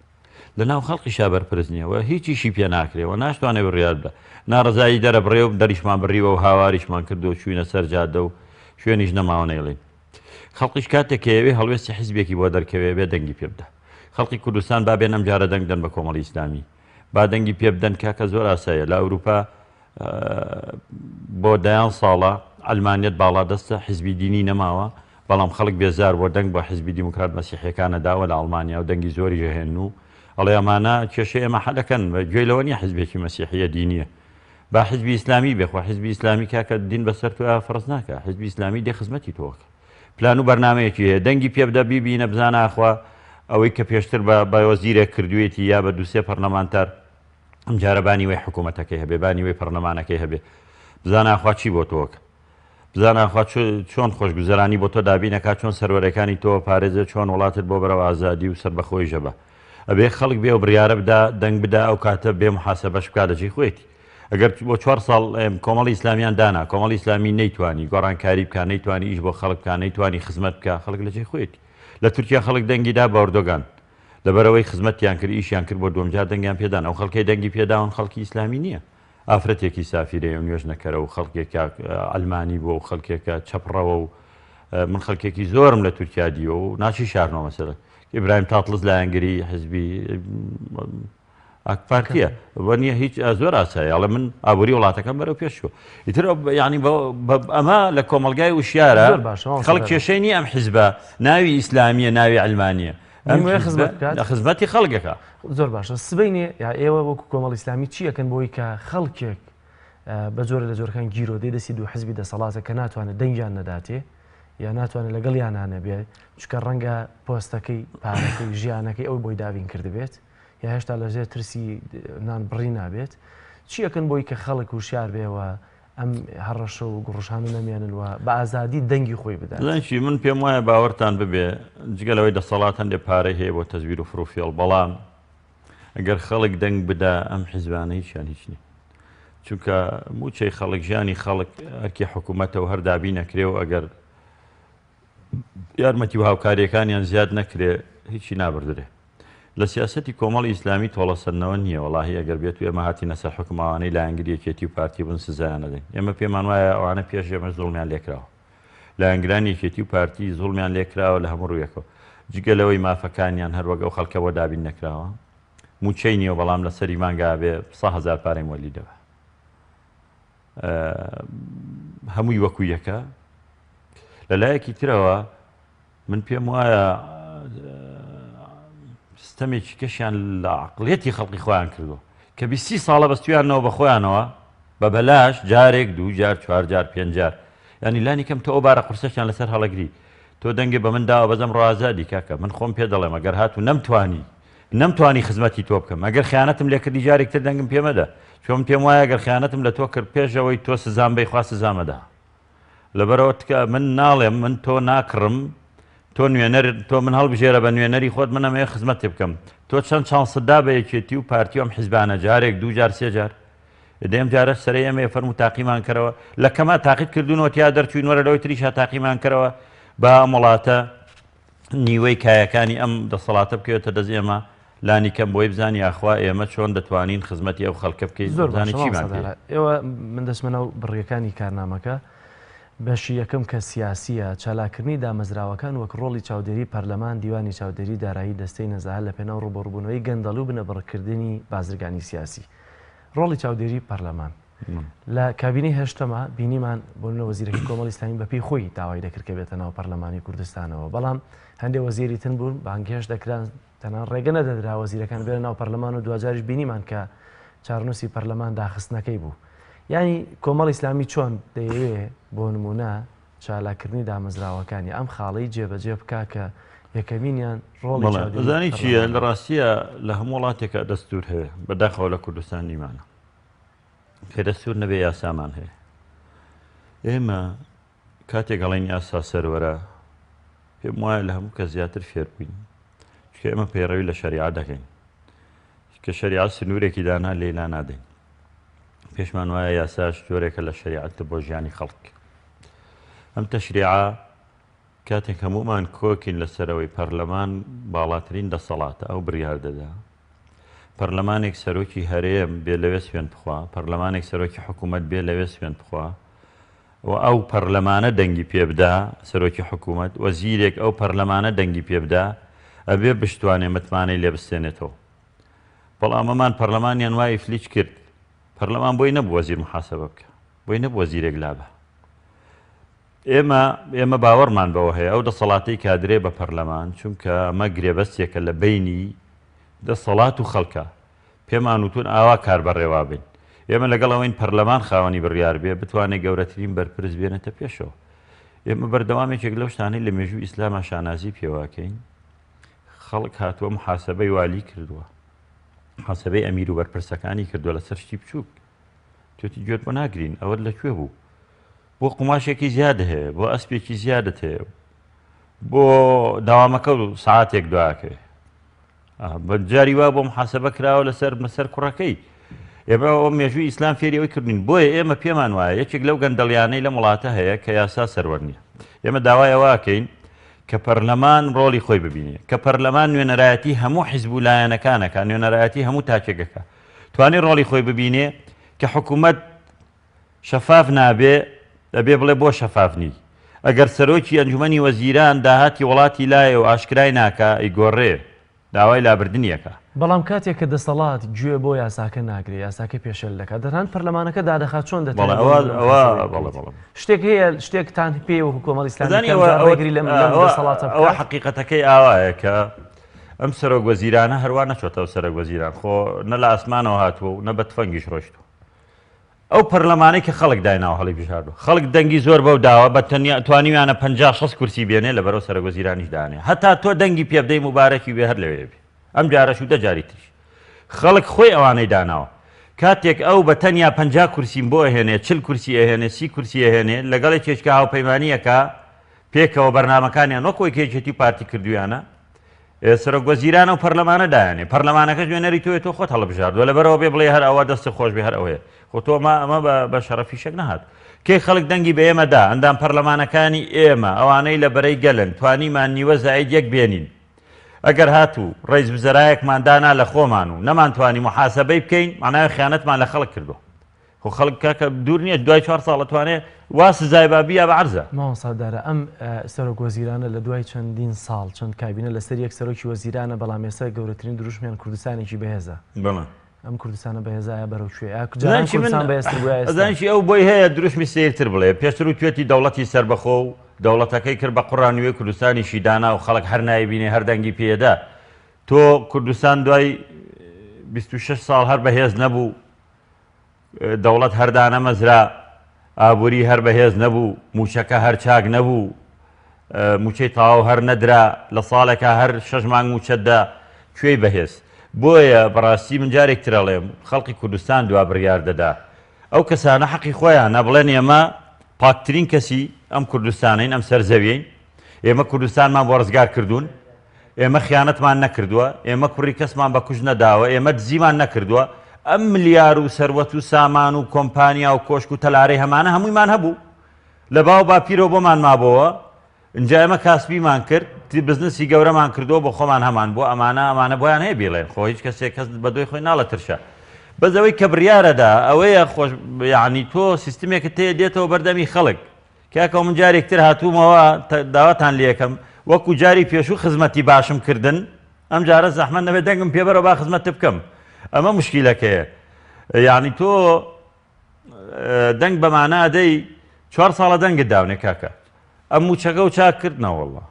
لە ناو خەڵقیشا بەرپرس نییە و هیچیشی پێ ناکرێ و ناشتوانێ بڕیار بدا. ناڕەزایی دەرەبڕێ و دەریشمان بڕیوە و هاواریشمان کردووە و چووینە سەر جادە و شوێنیش نەماوە نەیڵێین. خەڵقیش کاتێک کە یەوێ هەڵوێستی حیزبێکی بۆ دەرکەوێ بێ دەنگی پێ بدا. خەڵقی کوردستان با بێن ئەمجارە دەنگ دەن بە کۆمەڵی ئیسلامی. با دەنگی پێ بدەن کاکە زۆر ئاسایە لە ئەوروپا بۆ دەیان ساڵە عەلمانیەت باڵادەستە حیزبی دینی نەماوە بەڵام خەڵک بێزار بۆ دەنگ بە حیزبی دیموکرات مەسیحیەکانە داوە لە ئەڵمانیا و دەنگی زۆری ژەهێن و ئەڵێ ئەمانە کێشەی ئێمە حەلەکەن گوێی لەوە نییە حیزبێکی مەسیحیە دینیە با حیزبی ئیسلامی بێ خۆ حیزبی ئیسلامی کاکە دین بەسەر تۆ فەرز ناکە حیزبی ئیسلامی دێ خزمەتی تۆکە پلان و بەرنامەیەکی هەیە دەنگی پێ بدە بیبینە بزانە ئاخوا ئەوەی کە پێشتر بە بە وەزیرێک کردوێتی یا بە دووسێ پەرلەمانتار ئەمجارە با نیوەی حکوومەتەکەی هەبێ با نیوەی پەرلەمانەکەی هەبێ بزانە ئاخوا چی بۆ تۆکە بزانە ئاخوا چۆن خۆشگوزەرانی بۆ تۆ دابینەکە چۆن سەروەرەکانی تۆ پارێزێ چۆن وڵاتت بۆ بەرەو ئازادی و سەربەخۆی ژەبە ئەبێ خەڵک بێ و بڕیارە بدا دەنگ بدا ئەو کاتە بێ محاسبەش بکا لە جێی خۆیەتی ئەگەر بۆ چوار ساڵ کۆمەڵی ئیسلامیان دانا، کۆمەڵی ئیسلامی نەیتوانی گۆڕانکاری بکا، نەیتوانی ئیش بۆ خەڵک بکا، نەیتوانی خزمەت بکا، خەڵک لە جێی خۆیەتی. لە تورکیا خەڵک دەنگی دا بە ئەردۆگان. لەبەرئەوەی خزمەتیان کرد، ئیشیان کرد، بۆ دووەم جار دەنگیان پێ دان. ئەو خەڵکەی دەنگی پێ داون خەڵکی ئیسلامی نییە. ئافرەتێکی سافیرەیە و نوێژنەکەرە و خەڵکێکە عەلمانی بووە و خەڵکێکە چەپڕەوە و من خەڵکێکی زۆرم لە تورکیا دیوە و ناشیشارمەوە مەسەلەن ئیبراهیم تاتڵس لایەنگری حزبی ئاکپارتیە وە نیە هیچ زۆر ئاسایە ئەڵێ من ئابووری وڵاتەکەم بەرەو پێش چووە ئیتر یعنی ئەمە لە کۆمەلگای وشیارە خەڵک کێشەی نییە ئەم حیزبە ناوی ئیسلامیە ناوی علمانیە ئەم لە خزمەتی خەڵکەکە زۆر باشە سبینێ یا ئێوە وەکو کۆمەڵ ئیسلامی چیەکەن بۆی کە خەڵکێک بە جۆرە لە جۆرەکان گیرۆدەی دەستی دوو حزبی دەسەڵاتە کە ناتوانێت دەنگیان نەداتێ یا ناتوانێت لەگەڵیانە نەبێ چکە ڕەنگە پۆستەکەی پارەکەی ژیانەکەی ئەو بۆی دابین کردبێت یا هێشتا لە ژێر ترسی نان بڕی نابێت چی ئەکەن بۆی کە خەڵک وشیار بێ و ئەم هەڕەشە و گوڕشانە نەمێنن و بە ئازادی دەنگی خۆی بدات؟ زانچی من پێم وایە باوەرتان ببێ جگە لەوەی دەسەڵات هەندێ پارەی هەیە بۆ تەزویر و فڕوفێڵ بەڵام ئەگەر خەڵک دەنگ بدا ئەم حیزبانە هیچیان هیچ نین چونکە موچەی خەڵک ژیانی خەڵک ئەرکی حکوومەتە و هەر دابی نەکرێ و ئەگەر یارمەتی و هاوکاریەکانیان زیاد نەکرێ هیچی نابردرێ لە سیاسەتی کۆمەڵی ئیسلامی تۆڵەسەندنەوە نییە، وەڵاهی ئەگەر بێتو ئێمە هاتینە سەر حوکم ئەوانەی لایەنگری یەکێتی و پارتی بوون سزایان ئەدەین، ئێمە پێمان وایە ئەوانە پێش ئێمەش زوڵمیان لێکراوە، لایەنگرانی یەکێتی و پارتی زوڵمیان لێکراوە لە هەموو ڕوویەکەوە، جگە لەوەی مافەکانیان هەر وەک ئەو خەڵکە بۆ دابین نەکراوە، مووچەی نییە بەڵام لە سەری مانگا ئەبێ 100,000 پارەی مۆلیدە بە هەمووی وەکو یەکە، لە لایەکی ترەوە من پێم وایە ستەمێکی کەشیان لە عقلێتی خەڵقی خۆیان کردووە کە بیسی ساڵە بەستویانەوە بە خۆیانەوە بە بەلاش جارێک دوو جار چوار جار پێنج جار ینی لانی کەم تۆ ئەو بارە قورسەشیان لەسەر هەڵەگری تۆ دەنگێ بە من داوە بەزەم ڕازادی کاکە من خۆم پێ دەڵێم ئەگەر هاتوو نەمتوانی نەمتوانی خزمەتی تۆ بکەم ئەگەر خیانەتم لێکردی جارێک تر دەنگم پێمەدە چۆن پێم وایە گەر خیانەتم لە تۆ کرد پێشەوەی تۆ سزام بەی خوا سزامەدا لەبەرئەوە تکا من ناڵێم من تۆ ناکڕم تۆ نوێنەر تۆ من هەڵبژێرە بە نوێنەری خۆت من ئەمەوێ خزمەتێ بکەم تۆ چەند چانست دا بە یەکێتی و پارتی و ئەم حیزبانە جارێک دوو جار سێ جار دەی ئەم جارە سەرەی ئەمەیە فەرموو تاقیمان کەرەوە لە کەما تاقیت کردوونەوە تیا دەرچووین وەرە لەوەی تریشا تاقیمان کەرەوە با ئەم وڵاتە نیوەی کایەکانی ئەم دەسەڵاتە بکەوێتە دەست ئێمە لانی کەم بۆی بزانی یاخوا ئێمە چۆن دەتوانین خزمەتی ئەو خەڵکە بکەین زۆر بزانین باشە چیمان مامۆستا پێیە. دارا ئێوە من دەچمە ناو بڕگەکانی کارنامەکە بەشی یەکەم کە سیاسیە چالاککردنی دامەزراوەکان وەک ڕۆڵی چاودێری پەرلەمان دیوانی چاودێری دارایی دەستەی نەزاهە لە پێناو ڕووبەڕووبوونەوەی گەندەڵی و بنەبڕکردنی بازرگانی سیاسی ڕۆڵی چاودێری پەرلەمان لە کابینەی هەشتەما بینیمان بۆ نمونە وەزیرەکەی کۆمەڵی ئیسلامی بەپێی خۆی داوای دەکرد کە بێتە ناو پەرلەمانی کوردستانەوە بەڵام هەندێک وەزیری تن بوون بانگهێشت دەکران تەنان ڕێگە نەدەدرا وەزیرەکان بێنە ناو پەرلەمان و دواجاریش بینیمان کە چارنووسی پەرلەمان داخستنەکەی بوو. یانی کۆمەڵی ئیسلامی چۆن دەیەوێ بۆ نموونە چالاککردنی دامەزراوەکانی ئەم خاڵەی جێبەجێ بکا کە یەکەمینیان ڕۆڵی بەڵێ چاودێری ئەزانی چییە پەرلەمانە؟ لە ڕاستیە لە هەموو وڵاتێکا دەستوور هەیە بەداخەوە لە کوردستان نیمانە کە دەستوور نەبێ یاسامان هەیە ئێمە کاتێک ئەڵێن یاسا سەروەرە پێم وایە لە هەموو کەس زیاتر فێر بووین چونکە ئێمە پەیڕەوی لە شەریعە دەکەین کە شەریعە سنوورێکی دانا لێی لا نادەین پێشمان وایە یاساش جۆرێکە لە شەریعەت بۆ ژیانی خەڵک ئەم تەشریعە کاتێک هەمومان کۆکین لەسەرەوەی پەرلەمان باڵاترین دەسەڵاتە ئەو بڕیار دەدا پەرلەمانێک سەرۆکی هەرێم بێ لەوێ سوێن بخوا پەرلەمانێک سەرۆکی حکوومەت بێ لەوێ سوێن بخوا و ئەو پەرلەمانە دەنگی پێ بدا، سەرۆکی حکوومەت، وەزیرێک ئەو پەرلەمانە دەنگی پێ بدا، ئەبێ بشتوانێ متمانەی لێ بستێنێتەوە. بەڵام ئەمان پەرلەمانیان وا ئیفلیج کرد، پەرلەمان بۆی نەبوو وەزیر محاسەبە بکا، بۆی نەبوو وەزیرێک لابا. ئێمە ئێمە باوەڕمان بەوە هەیە ئەو دەسەڵاتەی کە ئەدرێ بە پەرلەمان، چونکە ئەمە گرێبەستێکە لە بەینی دەسەڵات و خەڵکا، پێمان وتوون ئاوا کار بەڕێوە بەین. ئێمە لەگەڵ ئەوەین پەرلەمان خاوەنی بڕیار بێ، بتوانێ گەورەترین بەرپرس بێنێتە پێشەوە. ئێمە بەردەوام یەکێک لەو شتانەی لە مێژووی ئیسلاما شانازی پێوە ئەکەین، خەڵک هاتووە محاسەبەی والی کردووە، محاسەبەی ئەمیر و بەرپرسەکانی کردووە لەسەر شتی بچووک. توێتی گوێت بۆ ناگرین، ئەوەت لە کوێ بوو؟ بۆ قوماشێکی زیاد هەیە، بۆ ئەسپێکی زیادت هەیە، بۆ داوامەکە و سەعاتێک دواکەوێ. جاری وا بۆ محاسبە کراوە لەسەر مەسەر کوڕەکەی ئێمە ئەو مێژووی ئیسلام فێری ئەوەی کردین بۆیە ئێمە پێمان وایە یەکێک لەو گەندەڵیانەی لەم وڵاتە هەیە کە یاسا سەروەر نییە ئێمە داوای ئەوەکەین کە پەرلەمان ڕۆڵی خۆی ببینێ کە پەرلەمان نوێنەرایەتی هەموو حیزب و لایەنەکانەکە نوێنەرایەتی هەموو تاکێکەکە توانی ڕۆڵی خۆی ببینێ کە حکوومەت شەفاف نابێ دەبێ بڵێ بۆ شەفاف نی ئەگەر سەرۆکی ئەنجومەنی وەزیران داهاتی وڵاتی لایە و ئاشکرای ناکا ئەیگۆڕێ داوای لابردنی ئەکا. بەڵام کاتێک کە دەسەڵات گوێ بۆ یاساکە ناگرێ یاساکە پێشێل دەکات دەتان پەرلەمانەکە دادەخات چۆن بەڵێ دەتەوێت بۆ ئەوە نمونە ئەوە محاسەبەی بەڵێ بکەیت بەڵێ. شتێک هەیە شتێکتان پێیە وەکو کۆمەڵی ئیسلامی ئەزانی کە ئەوە ئەمجار ئەوە ڕێگری لەم لەم ئەوە دەسەڵاتە ئەوە بکات؟ حەقیقەتەکەی ئاوایە کە ئەم سەرۆک وەزیرانە هەروا نەچۆتەوە سەرۆک وەزیران خۆ نە لە ئاسمانەوە هاتووە و نە بە تفەنگیش ڕۆیشتووە ئەو پەرلەمانەی کە خەڵک دایناوە هەڵیبژاردوە خەڵک دەنگی زۆر بەو داوە بە تەنیا توانیویانە 50 60 کورسی بێنێ لەبەرەو سەرۆک وەزیرانیش دانێ هەتا تۆ دەنگی پێ بدەی موبارەکی بێ هەر لەوێ بێ ئەم جارەش و دە جاری تریش خەڵک خۆی ئەوانەی داناوە کاتێک ئەو بە تەنیا 50 کورسیم بۆ ئەهێنێ 40 کورسی ئەهێنێ 30 کورسی ئەهێنێ لەگەڵ یەکێکە هاوپەیمانیەکە پێکەوە بەرنامەکانیان وەک ئەوەی کە یەکێتی و پارتی کردویانە سەرۆک وەزیرانە و پەرلەمانە دایانێ پەرلەمانەکەش نوێنەری تۆیە تۆ خۆت هەڵبژاردوە لەبەرەوە بێ بڵێ هەر ئەوە دەستت خۆش بێ هەر ئەوەیە خۆ تۆ ما ئەمە بە شەڕەفیشەک نەهات کەی خەڵک دەنگی بە ئێمە دا ئەندام پەرلەمانەکانی ئێمە ئەوانەی لە بەرەی گەلن توانیمان نیوە زائید یەک بێنین ئەگەر هاتوو ڕیز وزەرایەکمان دانا لە خۆمان و نەمانتوانی محاسبەی بکەین معنای خیانەتمان لە خەڵک کردووە خۆ خەڵک کاکە دوور نییە دوای چوار ساڵ ئەتوانێ وا سزای با بیا بە عەرزە. مامۆستا دارا ئەم سەرۆک وەزیرانە لە دوای چەندین ساڵ چەند کابینە لەسەر یەک سەرۆکی وەزیرانە بەڵام ئێستا گەورەترین دروشمیان کوردستانێکی بەهێزە. بەڵێ. ئەم کوردستانە بەهێزە ئایا بەرەو کوێ؟ ئایا جاران ئەزانی چی من کوردستان بەهێزتر بوو یا ئێستا؟ ئەزانی چی ئەو بۆی هەیە دروشمی سەیرتر بڵێ پێشتر وتوێتی دەوڵەتی سەربەخۆ و دەوڵەتەکەی کرد بە قوڕا نوێ کوردستانیشی دانا و خەڵک هەر نایبینێ هەر دەنگی پێدا تۆ کوردستان دوای 26 ساڵ هەر بەهێز نەبوو دەوڵەت هەر دانەمەزرا، ئابووری هەر بەهێز نەبوو، مووچەکە هەر چاک نەبوو، مووچەی تەواو هەر نەدرا، لە ساڵێکا هەر شەش مانگ مووچەت دا، کوێی بەهێز؟ بۆیە بەڕاستی من جارێک تر ئەڵێم، خەڵقی کوردستان دوا بڕیار دەدا. ئەو کەسانە حەقی خۆیانە بڵێن ئێمە پاکترین کەسی ئەم کوردستانەین، ئەم سەر زەویەین، ئێمە کوردستانمان بۆ ڕزگار کردوون، ئێمە خیانەتمان نەکردووە، ئێمە کوڕی کەسمان بە کوشت نەداوە، ئێمە دزیمان نەکردووە، ئەم ملیار و سەروەت و سامان و کۆمپانیا و کۆشک و تەلارەی هەمانە هەموویمان هەبوو لە باو باپیرەوە بۆمان مابۆوە، ئینجا ئێمە کاسبیمان کرد، بزنسی گەورەمان کردووە بۆ خۆمان هەمان بووە، ئەمانە ئەمانە بۆیان هەیە بیڵێن، خۆ هیچ کەسێک کەس بە دۆی خۆی ناڵێ ترشە. بەس ئەوەی کە بڕیارەدا ئەوەیە خۆش یەعنی تۆ سیستمێکت هەیە دێتەوە بەردەمی خەڵک، کاکە من جارێک تر هاتوومەوە داواتان لێکەم وەکو جاری پێشوو خزمەتی باشم کردن ئەم جارە زەحمەت نەبێت دەنگم پێ بەرەوە با خزمەتت بکەم ئەمە مشکیلەکەیە یعنی تۆ دەنگ بەمانە ئەدەی چوار ساڵە دەنگت داونێ کاکە ئەم موچەکە و چاک کرد نەوەڵڵا.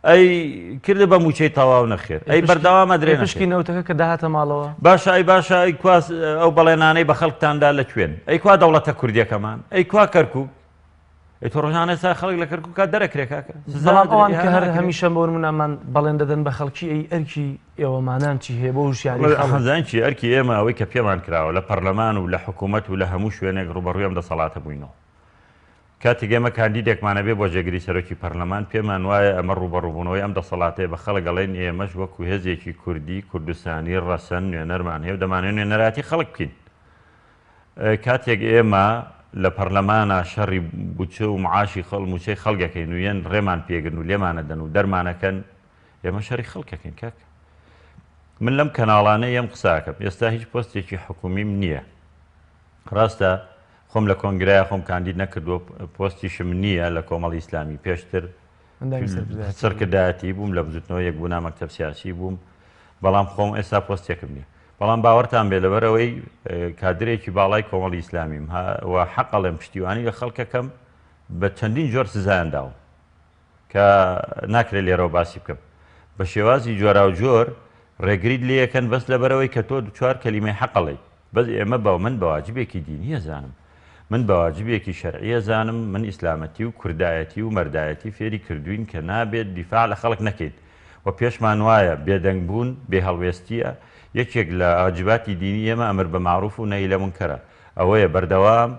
ئەی کردە بە مووچەی تەواو نەخێر ئەی بەردەوام ئەدرێ ئەی پشکی نەوتەکە کە داهاتە ماڵەوە؟ باشە ئەی باشە ئەی کوا ئەو بەڵێنانەی بە خەڵکتان دا لە کوێن؟ ئەی کوا دەوڵەتە کوردیەکەمان؟ ئەی کوا کەرکوک؟ ئەی تۆ ڕۆژانە ئێستا خەڵک لە کەرکوکا دەرەکرێ کاکە سزا بەڵام ئەدرێ ئەوان کە ئیهانە هەر ئەکرێ. هەمیشە بۆ نموونەمان بەڵێن دەدەن بە خەڵکی ئەی ئەرکی ئێوەمانان چی هەیە بۆ هوشیاری خەڵک؟ ئەزانی چی ئەرکی ئێمە ئەوەی کە پێمان کراوە لە پەرلەمان و لە حکوومەت و لە هەموو شوێنێک ڕووبەڕووی ئەم دەسەڵاتە بووینەوە. کاتێک ئێمە کاندیدێکمان ئەبێ بۆ جێگری سەرۆکی پەرلەمان، پێمان وایە ئەمە ڕووبەڕووبوونەوەی ئەم دەسەڵاتەیە، بە خەڵک ئەڵێین ئێمەش وەکو هێزێکی کوردی، کوردستانی، ڕەسەن نوێنەرمان هەیە و دەمانەوێت نوێنەرایەتی خەڵک بکەین. کاتێک ئێمە لە پەرلەمانا شەڕی بودجە و معاشی خەڵ، مووچەی خەڵک ئەکەین و یەن ڕێمان پێگرن و لێمانەدەن و دەرمانەکەن، ئێمە شەڕی خەڵک ئەکەین کاکە. من لەم کەناڵانە یەم قسە ئەکەم، ئێستا هیچ پۆستێکی حکوومیم نییە. ڕاستە خۆم لە کۆنگرەیا خۆم کاندید نەکردووە پۆستیشم نییە لە کۆمەڵی ئیسلامی پێشتر سەرکردایەتی بووم لە بزوتنەوە یەکبوونا مەکتەب سیاسی بووم بەڵام خۆم ئێستا پۆستێکم نییە بەڵام باوەڕتان بێ لەبەرەوەی کادرێکی باڵای کۆمەڵی ئیسلامیم و حەقەڵێم پشتیوانی لە خەڵکەکەم بە چەندین جۆر سزایان داوم کە ناکرێت لێرەوە باسی بکەم بە شێوازی جۆراوجۆر ڕێگریت لێیەکەن بەس لەبەرئەوەی کە تۆ دوچوار کەلیمەی حەق ئەڵێیت بەس ئێمە بە من بە واجبێکی دینی ئەزانم من بە واجبێکی شەرعی ئەزانم من ئیسلامەتی و کوردایەتی و مەردایەتی فێری کردوین کە نابێت دیفاع لە خەڵک نەکەین و پێشمان وایە بێدەنگ بوون بێ هەڵوێستیە یەکێک لە واجباتی دینی ئێمە ئەمر بە مەعروف و نەهی لە مونکەرە ئەوەیە بەردەوام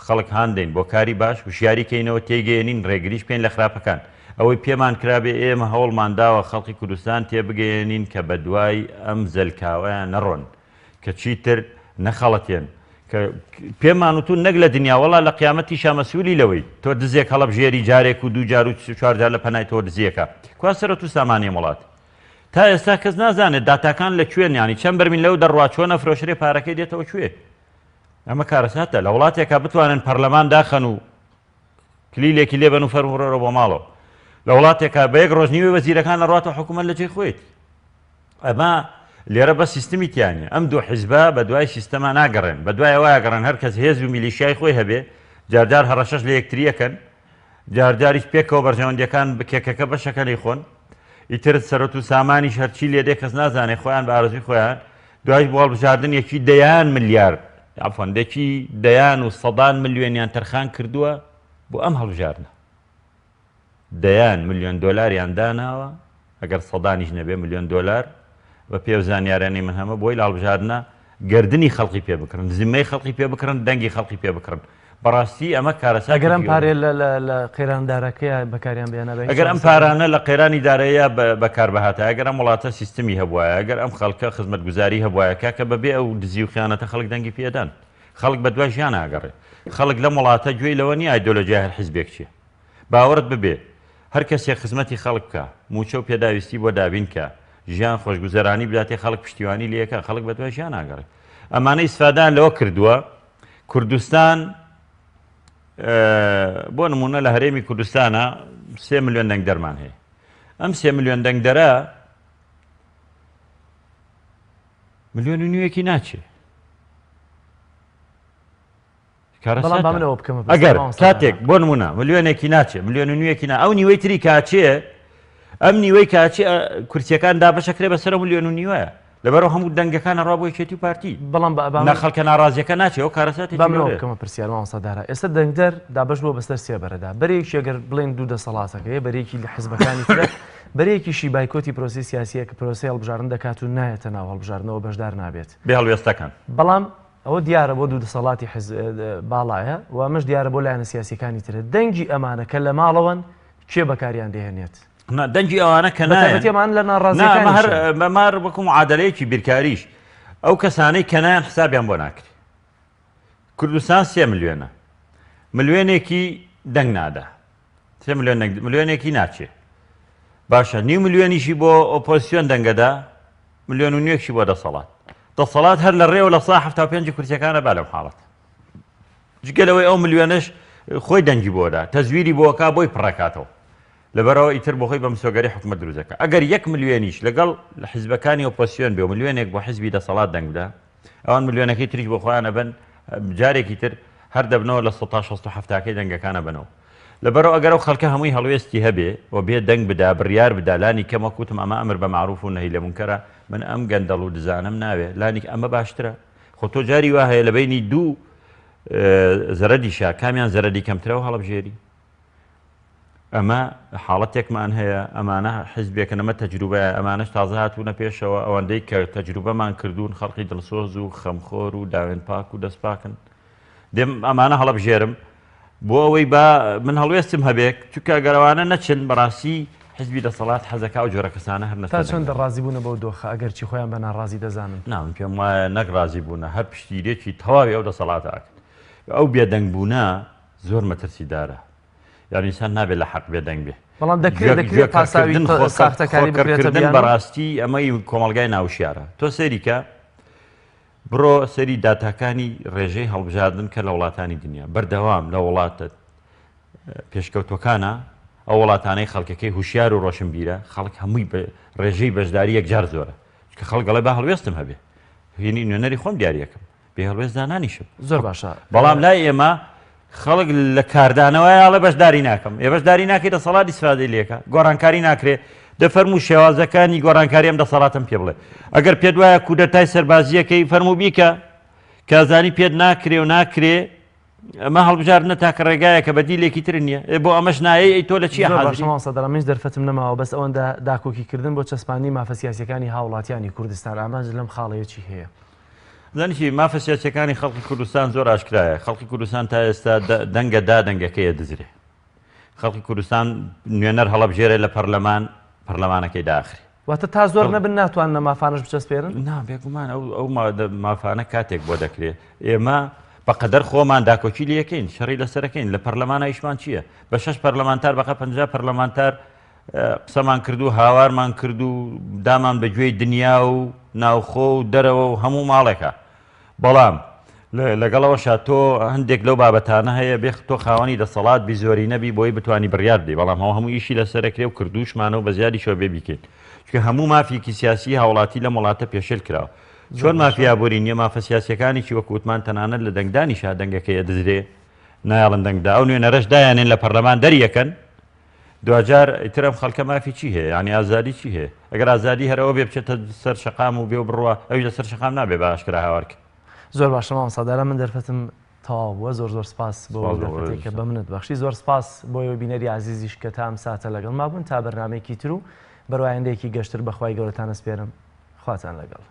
خەڵک هان دەین بۆ کاری باش، وشیاری کەینەوە، تێیگەیەنین، ڕێگریش بکەین لە خراپەکان. ئەوەی پێمان کرابێ ئێمە هەوڵمان داوە خەڵکی کوردستان تێبگەیەنین کە بەدوای ئەم زەلکاوەیان نەڕۆن، کە چیتر نەخەڵەتێن، کە پێمان وتوون نەک لە دنیا وەڵا لە قیامەتیشا مەسئولی لەوەی تۆ دزێک هەڵەبژێری جارێک و دوو جار و چوار جار لە پەنای تۆ دزییەکە. کوا سەرەت و سامانی ئەم وڵاتە؟ تا ئێستا کەس نازانێت داتاکان لە کوێن، یانی چەند بەرمیل لەو دەڕوا، چۆن ئەفرۆشرێ، پارەکەی دێتەوە کوێ؟ ئەمە کارەساتە لە وڵاتێکا بتوانن پەرلەمان داخەن و کلیلێکی لێبەن و فەرموو بڕۆرە بۆ ماڵەوە لە وڵاتێکا بە یەک ڕۆژ نیوەی وەزیرەکان ئەڕواتەوە حکوومەت لە جێی خۆیەتی ئەمە لێرە بە سیستمی تیانە ئەم دوو حیزبە بە دوای سیستەما ناگەڕێن بە دوای ئەوە گەڕێن هەر کەس هێز و میلیشیای خۆی هەبێ جارجار هەڕەشەش لە یەکتریەکەن جارجاریش پێکەوە بەرژەوەندیەکان کێکەکە بەشەکە نەیخۆن ئیتر سەرۆت و سامانیش هەرچی لێدێ کەس نازانێ خۆیان بە ئارەزوی خۆیان دوایش بۆ هەڵبژاردن یەکی دەیان ملیار عەفوەن دەکی دەیان و سەدان ملیۆنیان تەرخان کردووە بۆ ئەم هەڵبژاردنە دەیان ملیۆن دۆلاریان داناوە ئەگەر سەدانیش نەبێ ملیۆن دۆلار بە پێ و زانیارانەی من هەمە بۆی لە هەڵبژاردنە گەردنی خەڵقی پێ بکڕن زمەی خەڵقی پێ بکڕن دەنگی خەڵقی پێ بکڕن بەڕاستی ئەمە کارەساتێکی ئەگەر ئەم گەورەیە. پارەیە لە لە لە قەیران دارەکەیا بەکاریان بهێنابا هیچ ئەگەر ئەم چارەسەر پارانە لە قەیرانی داراییا بەکار بهاتایە ئەگەر ئەم وڵاتە سیستمی هەبوایە ئەگەر ئەم خەڵکە خزمەتگوزاری هەبوایە کاکە بەبێ ئەو دزی و خیانەتە خەڵک دەنگی پێ ئەدان خەڵک بەدوای ژیانا ئەگەڕێ خەڵک لەم وڵاتە گوێی لەوە نییە ئایدۆلۆژیای هەر حیزبێک چییە باوەڕت ببێ هەر کەسێک خزمەتی خەڵک بکا، مووچە و پێداویستی بۆ دابین کا، ژیان خۆشگوزەرانی بداتێ خەڵک پشتیوانی لێ ئەکا، خەڵک بەدوای ژیان ئاگەڕێ. ئەمانە ئیسفادەیان لەوە کردووە کوردستان بۆ نموونە لە هەرێمی کوردستانا سێ ملیۆن دەنگدەرمان هەیە. ئەم سێ ملیۆن دەنگدەرە ملیۆن و نیوێکی ناچێ. بەڵام با من ئەوە بکەمە پرسیار ئەگەر مامۆستا کاتێک دانا. بۆ نمونە ملیۆنێکی ناچێ ملیۆن و نیوێکی نا ئەو نیوەی تری کاچێ ئەم نیوەی کاچێ کورسیەکان دابەشەکرێ بەسەر ئەو ملیۆن و نیوەیە لەبەرەوە هەموو دەنگەکان ئەڕوا بۆ یەکێتی و پارتی بەڵام بە با نا من خەڵکە ناڕازیەکە ناچێ ئەو کارەساتێکی با من ئەوە گەورەیە. بکەمە پرسیار مامۆستا دارا ئێستا دەنگدەر دابەش بووە بەسەر سێ بەرەدا بەرەیەکی ئەگەر بڵێین دوو دەسەڵاتەکەیە بەرەیەکی لە حزبەکانی ترە بەرەیەکیشی بایکۆتی پرۆسەی سیاسیە کە پرۆسەی هەڵبژاردن دەکات و نایەتە ناو هەڵبژاردنەوە بەشدار نابێت بێ هەڵوێستەکان. بەڵام ئەوە دیارە بۆ دوو دەسەڵاتی حز باڵایە و ئەمەش دیارە بۆ لایەنە سیاسیەکانی ترە. دەنگی ئەمانە کە لە ماڵەوەن کێ بەکاریان دەهێنێت؟ نا دەنگی ئەوانە کە نایەن. بەتایبەتی ئەمانە لە نا ئەمە هەر ناڕازیەکانیشن. ئەمە هەر وەکو معادەلەیەکی بیرکاریش ئەو کەسانەی کە نایەن حسابیان بۆ ناکرێ. کوردستان سێ ملیۆنە ملیۆنێکی دەنگ نادا سێ ملیۆن دەنگ ملیۆنێکی ناچێ باشە نیو ملیۆنیشی بۆ ئۆپۆزیسیۆن دەنگەدا ملیۆن و نیوێکشی بۆ دەسەڵات دەسەڵات هەر لە ڕێوە لە سا 75 کورسیەکانە با لەم حاڵەت جگە لەوەی ئەو ملیۆنەش خۆی دەنگی بۆدا تەزویری بۆکا بۆی پڕەکاتەوە لەبەرەوە ئیتر بۆ خۆی بە مسۆگەری حکومەت دروست دەکا ئەگەر یەک ملیۆنیش لەگەڵ حیزبەکانی ئۆپۆزسیۆن بێ و ملیۆنێک بۆ حیزبی دەسەڵات دەنگ بدا ئەوان ملیۆنەکەی تریش بۆ خۆیان ئەبەن جارێکی تر هەر دەبنەوە لە سەتا شەست و حەفتاکەی دەنگەکان ئەبەنەوە. لەبەرئەوە ئەگەر ئەو خەڵکە هەمووی هەڵوێستی هەبێ و بێ دەنگ بدا، بڕیار بدا، لانی کەم وەک وتم ئەمە ئەمر بە مەعروف و نەهی لە مونکەرە، من ئەم گەندەڵ و دزانەم ناوێ، لانی ئەمە باشترە. خۆ تۆ جاری وا هەیە لە بەینی دوو زەرەدیشا کامیان زەرەدی کەمترە و هەڵبژێری. ئەمە حاڵەتێکمان هەیە، ئەمانە حیزبێکن، ئەمە تەجروبەیە، ئەمانەش تازە هاتوونە پێشەوە، ئەوەندەی کە تەجروبەمان کردوون خەڵکی دڵسۆز و خەمخۆر و داوێن پاک و دەستپاکن. دێم ئەمانە هەڵەبژێرم بۆ ئەوەی با من هەڵوێستم هەبێت چونکە ئەگەر ئەوانە نەچن بەڕاستی حزبی دەسەڵات حەزەکا ئەو جۆرە کەسانە هەر تا چەندە ڕازی بوونە بەو دۆخە ئەگەرچی خۆیان بە ناڕازی دەزانن؟ نا من پێم وایە نەک ڕازی بوونە هەر پشتگیریەکی تەواوی ئەو دەسەڵاتە ئەکەن ئەو بێدەنگ بوونە زۆر مەترسیدارە یعنی ئینسان نابێت لە حەق بێدەنگ بێ بەڵام دەکرێت دەکرێت پاساوی ساختەکاری بکرێتە بیانوو؟ بەڕاستی ئەمەی کۆمەڵگای ناوشیارە تۆ سەیری کە بڕۆ سەیری داتاکانی ڕێژەی هەڵبژاردن کە لە وڵاتانی دنیا بەردەوام لە وڵاتە پێشکەوتوەکانە ئەو وڵاتانەی خەڵکەکەی هوشیار و ڕۆشنبیرە خەڵک هەمووی ڕێژەی بەشداری یەکجار زۆرە چونکە خەڵک ئەڵێ با هەڵوێستم هەبێ هینی نوێنەری خۆم دیاریەکەم بێ هەڵوێست دانانیشم. زۆر باشە. بەڵام لای ئێمە خەڵک لە کاردانەوەیە ئەڵێ بەشداری ناکەم. ئێ بەشداری ناکەی دەسەڵات ئیسفادەی لێکا. گۆڕانکاری ناکرێ. دە فەرموو شێوازەکانی گۆڕانکاری ئەم دەسەڵاتەم پێ بڵێ. ئەگەر پێت وایە کودەتای سەربازییەکەی فەرموو بیکە. کە زانی پێت ناکرێ و ناکرێ ئەمە هەڵبژاردنە تاکە ڕێگایە کە بەدیلێکی تر نییە. ئێ بۆ ئەمەش نایەی ئەی تۆ لە چییە زۆر باشە حازری؟ مامۆستا دارا منیش دەرفەتم نەماوە بەس ئەوەندە داکۆکی کردن بۆ چەسپاندنی مافە سیاسیەکانی هاوڵاتیانی کوردستان ئامانج لەم خاڵەیە چی هەیە؟ زانی چی، مافە سیاسیەکانی خەڵکی کوردستان زۆر ئاشکرایە، خەڵکی کوردستان تا ئێستا دەنگە دا دەنگەکەیە دزرێ. خەڵکی کوردستان نوێنەر هەڵەبژێرێ لە پەرلەمان، پەرلەمانەکەی داخرێ. واتە تا زۆر نەبن ناتوانن ئەم مافانەش بچەسپێنن؟ نا، بێگومان ئەو ئەو مافانە کاتێک بۆ دەکرێ ئێمە بە قەدەر خۆمان داکۆکی لێ ئەکەین، شەڕی لەسەر ئەکەین. لە پەرلەمانا ئیشمان چییە؟ بە شەش پەرلەمانتار بەقە 50 پەرلەمانتار قسەمان کرد و هاوارمان کرد و دامان بە گوێی دنیا و ناوخۆ و دەرەوە و هەموو ماڵێکە. بەڵام لەگەڵەوەشا تۆ هەندێک لەو بابەتانە هەیە بێ تۆ خاوەنی دەسەڵات بی زۆری نەبی بۆی بتانی بڕیار بدەی، بەڵام هەوە هەموو ئیشی لەسەرەکرێ و کردوشمانە و بە زیادیشەوە بێ بیکەین، چونکە هەموو مافێکی سیاسی هاوڵاتی لەم وڵاتە پێشێل کراوە. چۆن مافی ئابووری نییە، مافە سیاسیەکانیشی وەکو وتمان تەنانەت لە دەنگدانیشا دەنگەکەی ئەدزرێ، نایەڵن دەنگ بدا، ئەو نوێنەرەش دایانێن لە پەرلەمان دەریەکەن، دواجار ئیتر ئەم خەڵکە مافی چی هەیە؟ یانی ئازادی چی هەیە؟ ئەگەر ئازادی هەر ئەوە بێ بچێتە سەر شەقام و بێ و بڕوا، ئەویش لەسەر شەقام نابێ بە ئاشکرا هاوار کە. زۆر باشە مامۆستا دارا من دەرفەتم تەواو بووە زۆر زۆر سپاس بۆ سپاس بۆ دەرفەتێک کە بەڕێزیشتان. بە منت بەخشی زۆر سپاس بۆ ئێوەی بینەری ئازیزیش کە تا ئەم ساتە لەگەڵما بوون تا بەرنامەیەکی تر و بەرەو ئایندەیەکی گەشتر بە خوای گەورەتان ئەسپێرم خواتان لەگەڵ.